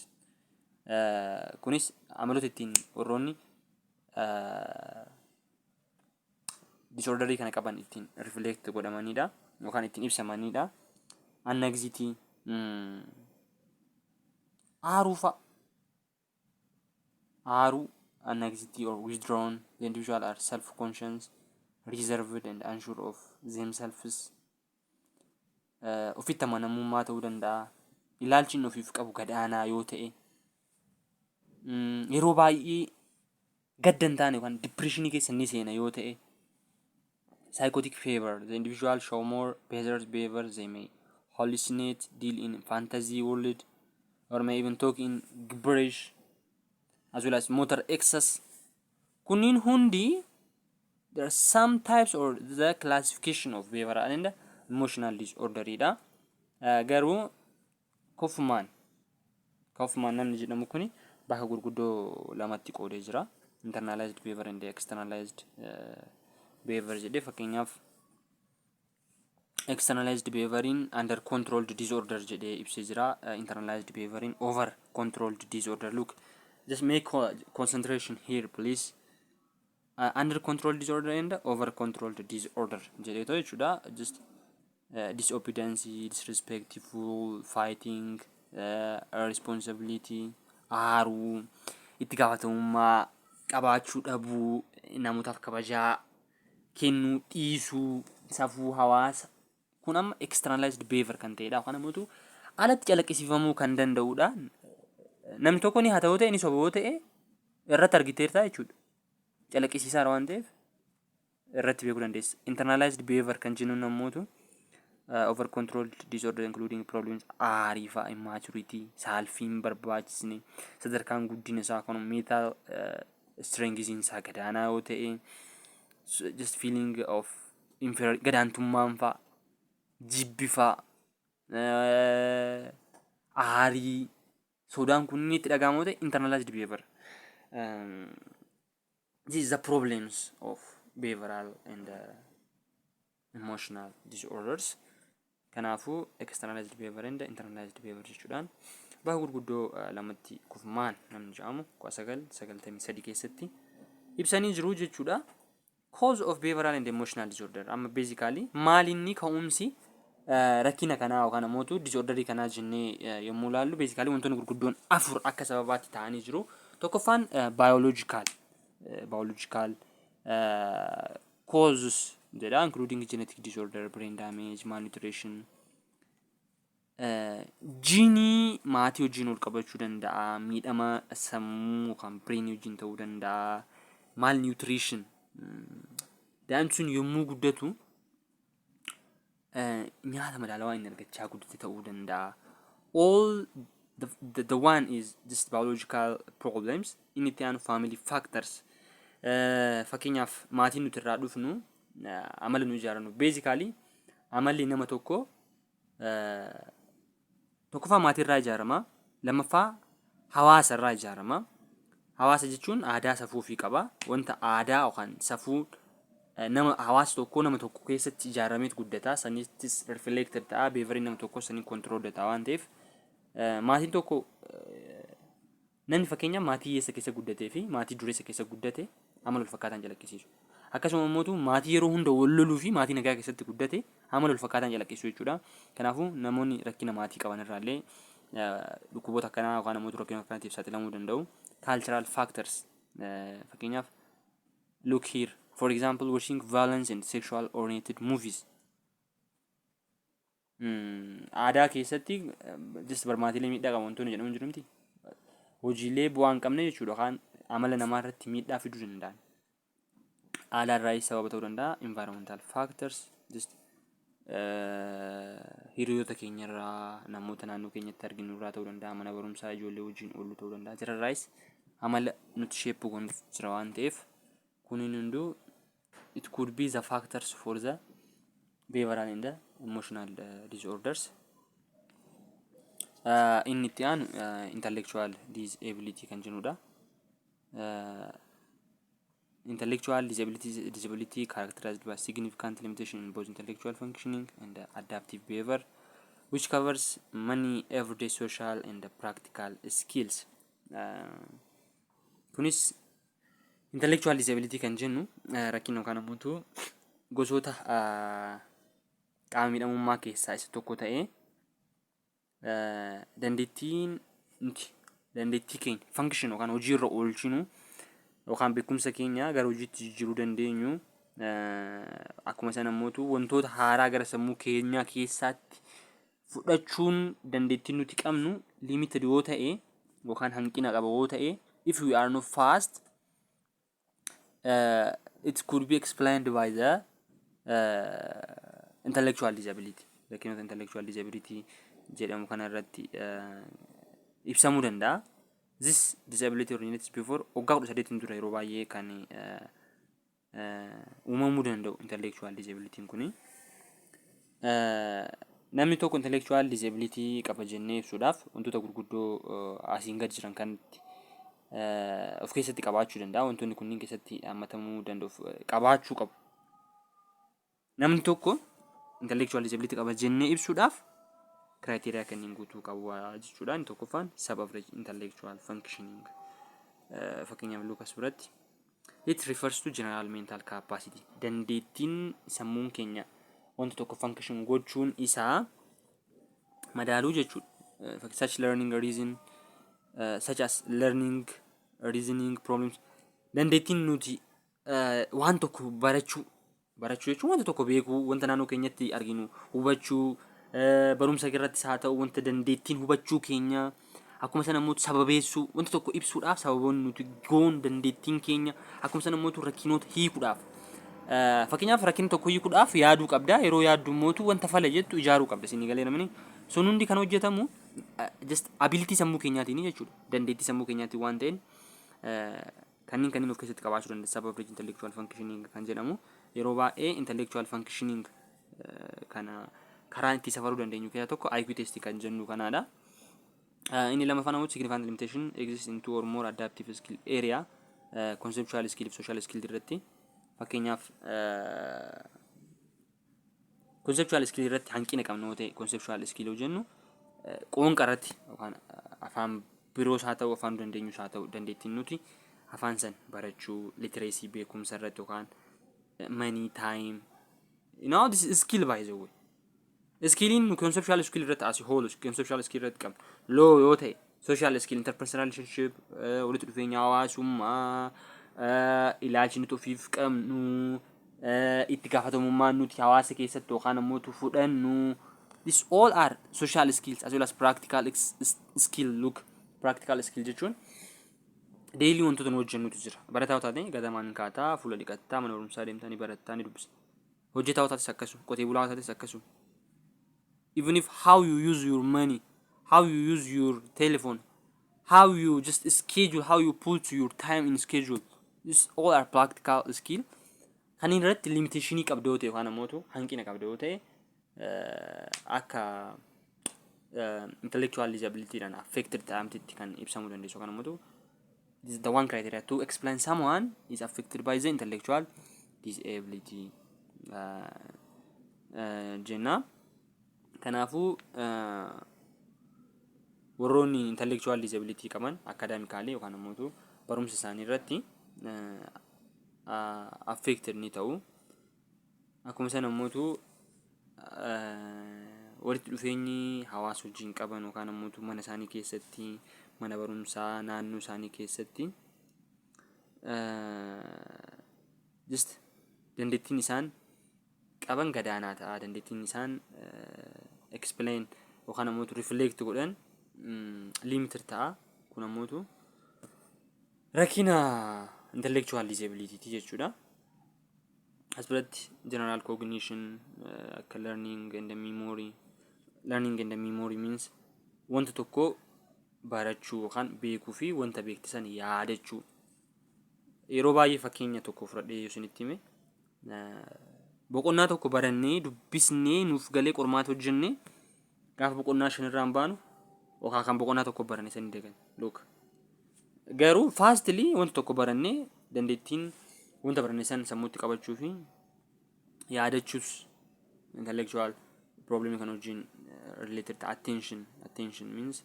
Speaker 1: Kunis amaloota ittiin warroonni disorderii kana qaban ittiin reflect godhamanidha yookaan ittiin ibsamanidha. Anxiety, aaruu fa'a. Aaruu, anxiety or withdrawn. The individual are self-conscious, reserved and unsure of themselves. Ofitti amanamummaa ta'uu danda'a. Ilaalchi inni ofiif qabu gadaanaa yoo ta'e, yeroo baay'ee gadda hin taane yookaan depressionii keessa ni seena yoo ta'e, psychotic fever: the individual show more bizarre behavior. They may hallucinate, deal in fantasy world or may even talk in gibberish, as well as motor excess. Kunniin hundi there are some types or the classification of behavioral and emotional disorder dha. Garuu Kaufman namni jedhamu kuni bakka gurguddoo lamatti qoodee jira. Internalized behavior and externalized behavior jedhee. Fakkeenyaaf, externalized behavioriin under controlled disorder jedhee ibsee jira. Internalized behavioriin over controlled disorder. Look, just make concentration here, please. Under controlled disorder and over controlled disorder jedhee jechuudha. Just disobedience, disrespectful, fighting. Responsibility, aaruu, itti gaafatamummaa qabaachuu dhabuu, namootaaf kabajaa kennuu dhiisuu, safuu hawaasa. Kun amma externalized behavior kan ta'edha. Yookaan ammoo alatti calaqqisiifamuu kan danda'udha. Namni tokko ni haa ta'u ta'e, ni soba yoo ta'e, irratti argiteerta jechuudha. Calaqqisiisaadha waan ta'eef irratti beekuu dandeessa. Internalized behavior kan jennuun ammoo over controlled disorder including problems, aarii fa'a, immaturity, saalfiin barbaachisne, sadarkaan guddina isaa kan mental strength isaa gadaanaa yoo ta'e, just feeling of inferior, gadaantummaan fa'a, jibbi fa'a, aarii, sodaan kun inni itti dhaga'amu yoo ta'e, internalized behavior. This is the problems of behavioral and emotional disorders. Kanaafuu externalized behavior and internalized behavior jechuudhaan bakka gurguddoo lamatti Goffman namni jedhamu 1993 keessatti ibsanii jiru jechuudha. Cause of behavioral and emotional disorder. Amma basically maalinni ka'umsi rakkina kanaa yookaan ammoo disorderii kanaa jennee yommuu ilaallu, basically wantoonni gurguddoon afur akka sababaatti ta'anii jiru. Tokkoffaan biological causes jedha, including genetic disorder, brain damage, malnutrition. Jiinii maatii wajjin wal qabachuu danda'a, miidhama sammuu yookaan brainii wajjin ta'uu danda'a, malnutrition, daa'imni sun yommuu guddatu nyaata madaalawaa inni argachaa guddate ta'uu danda'a. All the one is just biological problems. Inni itti aanu family factors. Fakkeenyaaf maatiin nuti irraa dhufnu amala nu ijaarannu. Basically amalli nama tokko tokkoffaa maatii irraa ijaarama, lammaffaa hawaasa irraa ijaarama. Hawaasa jechuun aadaa, safuu ofii qaba. Wanta aadaa yookaan safuu nama hawaasa tokkoo nama tokko keessatti ijaarameet guddata. Sanittis reflected ta'a. Behavioriin nama tokkoo saniin control ta'a waan ta'eef, maatiin tokko, namni fakkeenyaaf maatii hiyyeessa keessa guddatee fi maatii dureessa keessa guddate amala wal fakkaataan calaqqisiisu. Akkasuma immoo maatii yeroo hunda wal loluu fi maatii nagaa keessatti guddate amala wal fakkaataan calaqqisiisu jechuudha. Kanaafuu namoonni rakkina maatii qaban irraallee dhukkuboota akkanaa yookaan namoota rakkina akkanaatiif saaxilamuu danda'u. Cultural factors, fakkeenyaaf, look here, for example, watching violence and sexual oriented movies. Aadaa keessatti just barmaatiilee miidhaa qabu wantoonni jedhamu jiru miti. Hojiilee bu'aa hin qabne jechuudha, yookaan amala namaa irratti miidhaa fiduu danda'an. Aadaa irraa sababa ta'uu danda'a. Environmental factors, just hiriyoota keenya irraa, namoota naannoo keenyatti arginu irraa ta'uu danda'a. Mana barumsaa ijoollee wajjin oollu ta'uu danda'a. Jararraayis amala nuti shape goonu jira waan ta'eef, kuniin hunduu it could be the factors for the behavioral and the emotional disorders. Inni itti aanu intellectual disability kan jennudha. Intellectual disability characterized by significant limitation in both intellectual functioning and adaptive behavior, which covers many everyday social and practical skills. Kunis intellectual disability kan jennu rakkina yookaan ammoo gosoota qaama miidhamummaa keessaa isa tokko ta'ee, dandeettiin nuti dandeettii keenya function yookaan hojiirra oolchinu yookaan beekumsa keenya gara hojiitti jijjiiruu dandeenyu, akkuma sana immoo wantoota haaraa gara sammuu keenyaa keessaatti fudhachuun dandeettiin nuti qabnu limited yoo ta'e yookaan hanqina qaba yoo ta'e, if we are not fast, it could be explained by the intellectual disability. Rakkinoota intellectual disability jedhamu kana irratti ibsamuu danda'a. This disability originates before waggaa 18iin dura yeroo baay'ee kan uumamuu danda'u intellectual disability kuni. Namni tokko intellectual disability qaba jennee ibsuudhaaf wantoota gurguddoo asiin gadi jiran kanatti of keessatti qabaachuu danda'a. Wantoonni kunniin keessatti hammatamuu danda'u, qabaachuu qabu. Namni tokko intellectual disability qaba jennee ibsuudhaaf criteria kanneen guutuu qabu jechuudha. Inni tokkoffaan sub average intellectual functioning. Fakkeenyaaf Lucas biratti it refers to general mental capacity. Dandeettiin sammuun keenya wanta tokko function gochuun isaa madaaluu jechuudha. such learning reason such as learning, reasoning problems, dandeettiin nuti waan tokko barachuu, barachuu jechuun wanta tokko beekuu, wanta naannoo keenyatti arginu hubachuu, barumsa irrattis haa ta'u, wanta dandeettiin hubachuu keenya, akkuma sana immoo sababeessuu, wanta tokko ibsuudhaaf sababoonni nuti goon dandeettiin keenya, akkuma sana immoo rakkinoota hiikuudhaaf, fakkeenyaaf rakkina tokko hiikuudhaaf yaaduu qabda. Yeroo yaaddu immoo wanta fala jettu ijaaruu qabda. Isin galee namni sun hundi kan hojjetamu just ability sammuu keenyaatiin jechuudha. Dandeettii sammuu keenyaatiin waan ta'een kanneen of keessatti qabaachuu danda'a. Sub average intellectual functioning kan jedhamu yeroo baay'ee intellectual functioning kana karaa itti safaruu dandeenyu keessaa tokko IQ test kan jennu kanaadha. Inni lammaffaan immoo significant limitation exists in two or more adaptive skill area, conceptual skill fi social skill irratti. Fakkeenyaaf conceptual skill irratti hanqina qabna yoo ta'e, conceptual skill yoo jennu qoonqa irratti yookaan afaan biroos haa ta'u, afaan dandeenyus haa ta'u, dandeettiin nuti afaan san barachuu, literacy, beekumsa irratti yookaan money, time, this is skill, by the way. Skilliin nu conceptual skill irratti as whole conceptual skill irratti qabnu low yoo ta'e, social skill, interpersonal relationship, walitti dhufeenya hawaasummaa, ilaalchi nuti ofiif qabnu, itti gaafatamummaan nuti hawaasa keessatti yookaan ammoo fudhannu, this all are social skills as well as practical skill. Look, practical skill jechuun daily wantoota nu hojjennutu jira. Barataa taate gadamaan kaataa, fuula dhiqattaa, mana barumsaa deemtaa, ni barattaa, ni dubbisa. Hojjetaa taates akkasuma, qotee bulaa taates akkasuma. Even if how you use your money, how you use your telephone, how you just schedule, how you put your time in schedule, this all are practical skill. Kan irratti limitationii qabda yoo ta'e yookaan ammoo hanqina qabda yoo ta'e, akka intellectual disabilityidhaan affected ta'amtitti kan ibsamuu dandeessu yookaan ammoo this is the one criteria to explain someone is affected by the intellectual disability jenna. Kanaafuu warroonni intellectual disability qaban academically yookaan ammoo barumsa isaanii irratti affected ni ta'u. Akkuma sana ammoo walitti dhufeenyi hawaasa wajjin qaban yookaan ammoo mana isaanii keessatti, mana barumsaa naannoo isaanii keessatti, just dandeettiin isaan qaban gadaanaa ta'a. Dandeettiin isaan explain yookaan ammoo reflect godhan limited ta'a. Kun ammoo rakkina intellectual disability jechuudha. As biratti general cognition akka learning and memory. Learning and memory means wanta tokko barachuu yookaan beekuu fi wanta beekte san yaadachuu. Yeroo baay'ee fakkeenya tokko fudhadhee yoo isinitti hime, boqonnaa tokko barannee, dubbisnee, nuuf galee, qormaata hojjennee, gaafa boqonnaa shanirraan baanu yookaan kan boqonnaa tokko baranne san dagan. Look, garuu fastly wanta tokko barannee dandeettiin wanta baranne san sammuutti qabachuu fi yaadachuus intellectual problem kan wajjin related. Attention. Attention means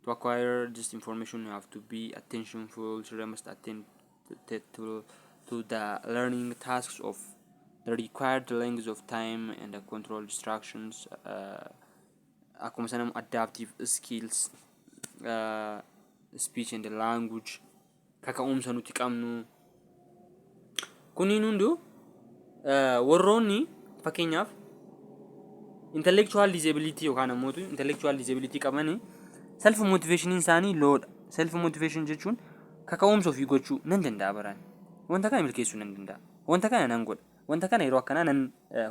Speaker 1: to acquire this information you have to be attentionful. Children must attend to the learning tasks of the required length of time and the control distractions. Akkuma sana adaptive skills, speech and language, kaka'umsa nuti qabnu kunniin hunduu warroonni fakkeenyaaf intellectual disability yookaan ammoo intellectual disability qabanii self motivationiin isaanii lowdha. Self motivation jechuun kaka'umsa ofii gochuu nan danda'a, baraan wanta kana milkeessuu nan danda'a, wanta kana nan godha, wanta kana yeroo akkanaa nan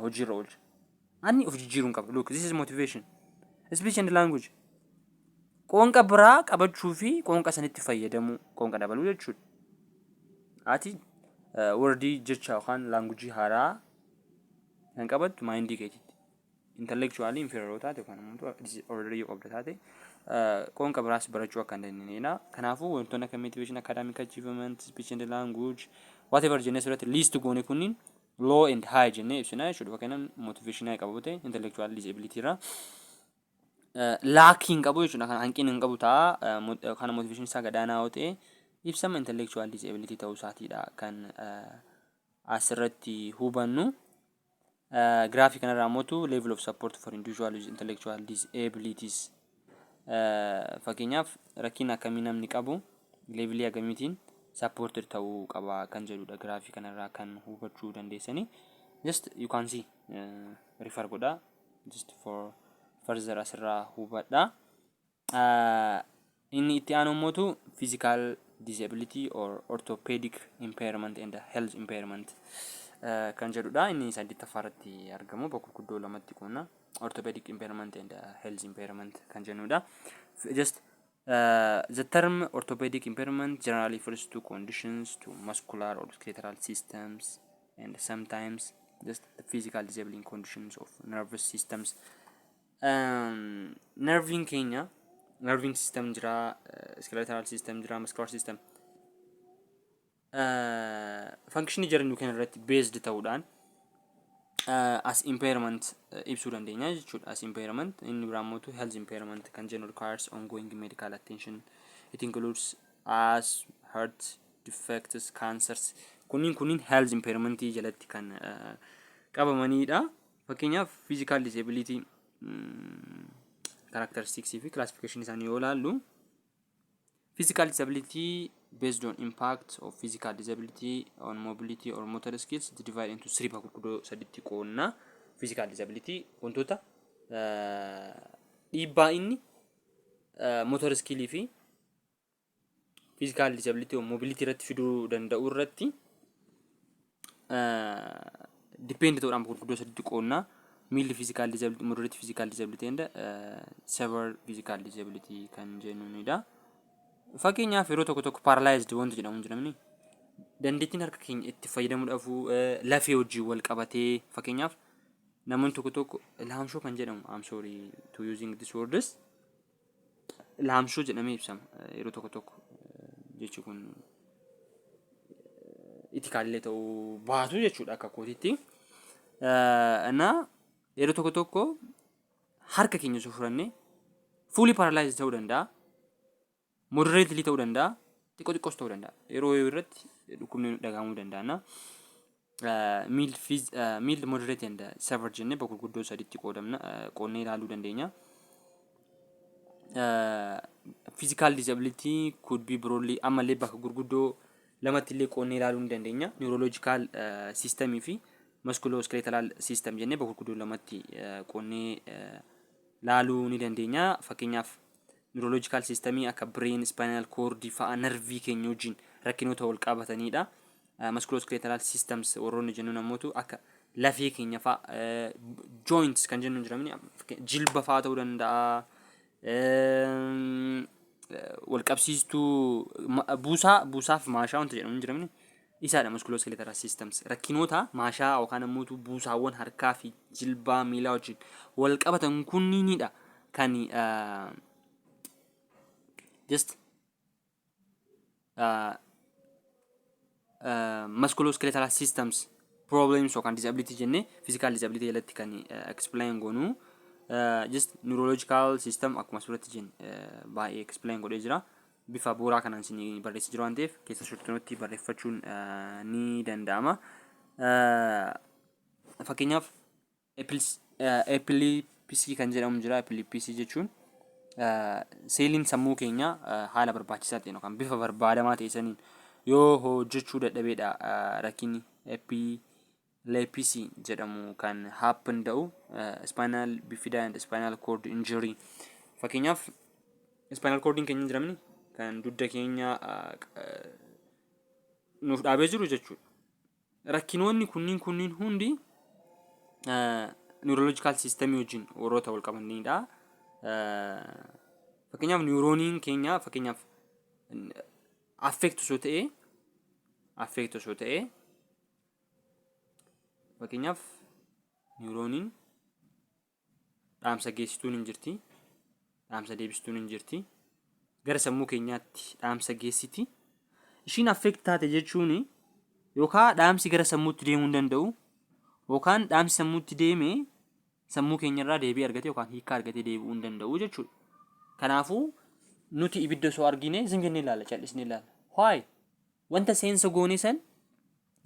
Speaker 1: hojiirra oolcha, ani of jijjiiruun qaba. Look, this is motivation. Speech and language, qoonqa biraa qabachuu fi qoonqa sanitti fayyadamuu, qoonqa dabaluu jechuudha. Ati wordii, jecha yookaan languageii haaraa kan qabattu mindii keetitti. Intellectually inferior taate yookaan immoo already qabda taate, qoonqa biraas barachuu akka hin dandeenyedha. Kanaafuu wantoonni akka motivation, academic achievement, speech and language, whatever jennee asirratti list goone kunniin low and high jennee ibsina jechuudha. Fakkeenyaaf motivation high qabu ta'e intellectual disability irraa lackii hin qabu jechuudha. Kan hanqina hin qabu ta'a. Kana motivation isaa gadaanaa yoo ta'e ibsama intellectual disability ta'uu isaatiidha kan asirratti hubannu. Giraafii kanarraa immoo level of support for individual with intellectual disabilities Fakkeenyaaf, rakkina akkamii namni qabu levelii akkamiitiin supported ta'uu qaba kan jedhudha giraafii kanarraa kan hubachuu dandeessanii. Just you can see, refer godhaa, just for further asirraa hubadhaa. Inni itti aanu immoo physical disability or orthopedic impairment and health impairment kan jedhudha. Inni saddeettaffaa irratti argamu bakka gurguddoo lamatti qoonna. Orthopedic impairment and health impairment kan jennudha. Just the term orthopedic impairment generally refers to conditions to muscular or skeletal systems and sometimes just the physical disabling conditions of nervous systems. Nerviin keenya, nerving system jira, skeletal system jira, muscular system. Functionii jiran kan irratti based ta'uudhaan as impairment ibsuu dandeenya jechuudha. As impairment inni biraa immoo health impairment kan jennu requires ongoing medical attention. It includes as heart defects, cancers. Kunniin health impairment jalatti kan qabamanidha. Fakkeenyaaf, physical disability characteristics fi classification isaanii yoo ilaallu, physical disability based on impact of physical disability on mobility or motor skills, it divide into three, bakka gurguddoo saditti qoonna. Physical disability wantoota dhiibbaa inni motor skillii fi physical disability or mobility irratti fiduu danda'u irratti depend ta'uudhaan bakka gurguddoo saditti qoonna. Mild physical disability, moderate physical disability and severe physical disability kan jennunidha. Fakkeenyaaf, yeroo tokko tokko paralyzed wanti jedhamu hin jiramni. Dandeettiin harka keenya itti fayyadamuudhaaf lafee wajjin wal qabatee, fakkeenyaaf, namoonni tokko tokko laamshoo kan jedhamu, I'm sorry to using this words, laamshoo jedhamee ibsama yeroo tokko tokko. Jechi kun ethicalillee ta'uu baatu jechuudha akka kootitti. Na yeroo tokko tokko harka keenya osoo fudhannee fully paralyzed ta'uu danda'a. Moderately ta'uu danda'a. Xiqqoo xiqqoos ta'uu danda'a. Yeroo irratti dhukkubni dhagahamuu danda'a. Mild, moderate and severe jennee bakka gurguddoo saditti qoodamna, qoodnee ilaaluu dandeenya. Physical disability could be broadly ammallee bakka gurguddoo lamatti illee qoodnee ilaaluu ni dandeenya. Neurological systemii fi musculoskeletal system jennee bakka gurguddoo lamatti qoodnee ilaaluu ni dandeenya. Fakkeenyaaf, neurological systemii akka brain, spinal cord fa'a nervii keenya wajjin rakkinoota wal qabatanidha. Musculoskeletal systems warroonni jennuun ammoo akka lafee keenya fa'a, joints kan jennu jiramni, jilba fa'a ta'uu danda'a. Wal qabsiistuu buusaa, buusaaf maashaa wanta jedhamu hin jiramni isaadha musculoskeletal systems. Rakkinoota maashaa yookaan ammoo buusaawwan harkaa fi jilbaa miilaa wajjin wal qabatan kunniinidha kan just musculoskeletal systems problems yookaan disability jennee physical disability jalatti kan explain goonu. Just neurological system akkuma asirratti jenne baay'ee explain godhee jira. Bifa bu'uuraa kanaan isin barreessee jiru waan ta'eef keessa shortinotti barreeffachuun ni danda'ama. Fakkeenyaaf, epilepsy kan jedhamu jira. Epilepsy jechuun seeliin sammuu keenyaa haala barbaachisaa ta'een yookaan bifa barbaadamaa ta'e saniin yoo hojjechuu dadhabeedha rakkinni epilepsy jedhamu kan happen ta'u. Spinal bifida and spinal cord injury, fakkeenyaaf, spinal cordiin keenya jiramni kan dugda keenya nuuf dhaabee jiru jechuudha. Rakkinoonni kunniin hundi neurological systemii wajjin warroota wal qabanidha. Fakkeenyaaf, neuroniin keenya, fakkeenyaaf, affect osoo ta'ee, fakkeenyaaf, neuroniin dhaamsa geessituun hin jirti, dhaamsa deebistuun hin jirti, gara sammuu keenyaatti dhaamsa geessiti. Ishiin affect taate jechuun yookaan dhaamsi gara sammuutti deemuu hin danda'u, yookaan dhaamsi sammuutti deemee sammuu keenyarraa deebii argate yookaan hiika argatee deebi'uu hin danda'u jechuudha. Kanaafuu nuti ibidda osoo argine zim jennee ilaalla, callisnee ilaalla. Why? Wanta seensa goone san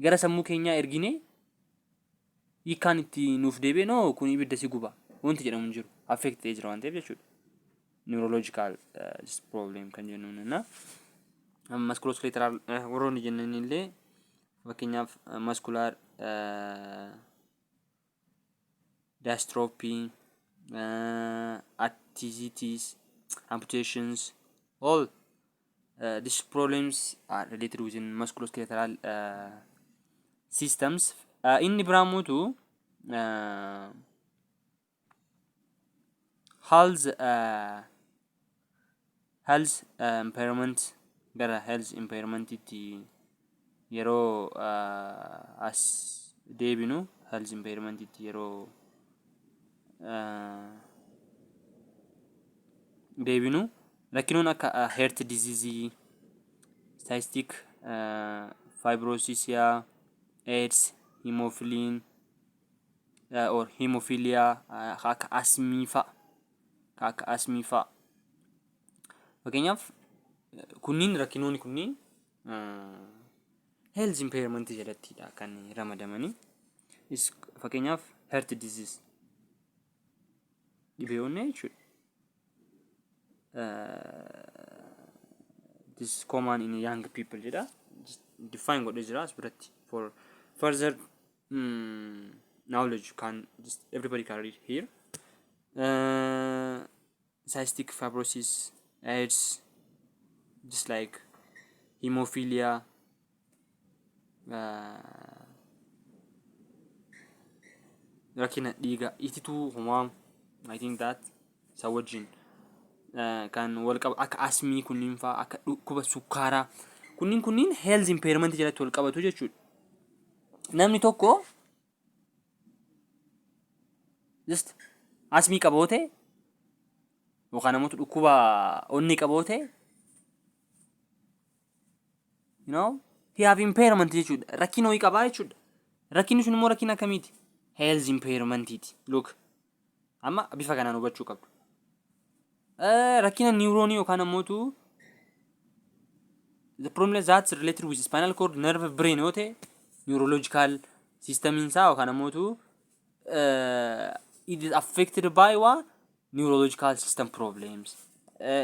Speaker 1: gara sammuu keenyaa ergine hiikkaan itti nuuf deebi'e, no, kun ibidda si guba wanti jedhamu hin jiru. Affect ta'ee jira waan ta'eef jechuudha. Neurological problem kan jennuun na musculoskeletal warroonni jennan illee, fakkeenyaaf muscular dystrophy, arthritis, amputations, all these problems are related within musculoskeletal systems. Inni biraa mootu health impairment. Gara health impairmentitti yeroo as deebinu, health impairmentitti yeroo deebinu, rakkinoon akka heart disease, cystic fibrosis, AIDS, hemophiliin or hemophilia, akka asmii fa'a, akka asmii fa'a. Fakkeenyaaf kunniin rakkinoonni kunniin health impairment jalattidha kan ramadamanii. Fakkeenyaaf heart disease, dhibee onnee jechuudha. This common in young people jedha. Define godhee jira as biratti. For further knowledge, can just everybody can read here. Cystic fibrosis, AIDS, just like hemophilia, rakkina dhiiga itituu homaa, I think that isa wajjin kan wal qaba, akka asmii kunniin fa'aa, akka dhukkuba sukkaaraa kunniin health impairment jalatti wal qabatu jechuudha. Namni tokko just asmii qaboo ta'e yookaan namoota dhukkuba onnee qaboo ta'e, he have impairment jechuudha. Rakkina wayii qabaa jechuudha. Rakkinni sun immoo rakkina akkamiiti? Health impairmentiiti. Look, amma bifa kanaan hubachuu qabdu. Rakkina neuronii yookaan ammootu the problem that's related with spinal cord, nerve, brain yoo ta'e, neurological system isaa yookaan ammootu it is affected by what? Neurological system problems.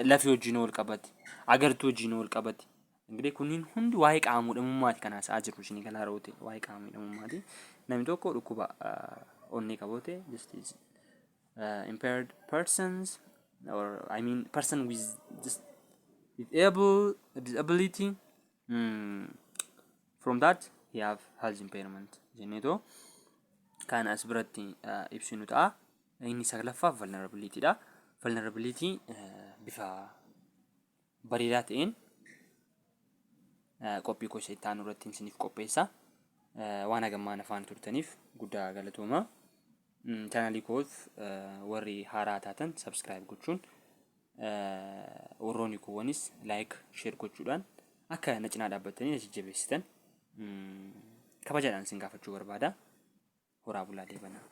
Speaker 1: Lafee wajjin wal qabate, agartuu wajjin wal qabate. Ingirii kunniin hundi waa'ee qaama miidhamummaati kan haasa'aa jirru, isinii galaa yeroo ta'e, waa'ee qaama miidhamummaati. Namni tokko dhukkuba onnee qabu ta'e, just is impaired persons, or I mean person with just able disability, from that he have health impairment jenneetoo kan as biratti ibsinu ta'a. Inni saglaffaa vulnerability dha. Vulnerability bifa bareedaa ta'een qophii koo isa itti aanu irratti isiniif qopheessa. Waan hagammaan afaan turtaniif guddaa galatooma. Chaanalii koof warri haaraa taatan subscribe gochuun, warroonni kuuwwanis like, share gochuudhaan akka na cinaa dhaabbattanii na jajjabeessitan kabajaadhaan isin gaafachuu barbaada. Horaa bulaa, deebanaa.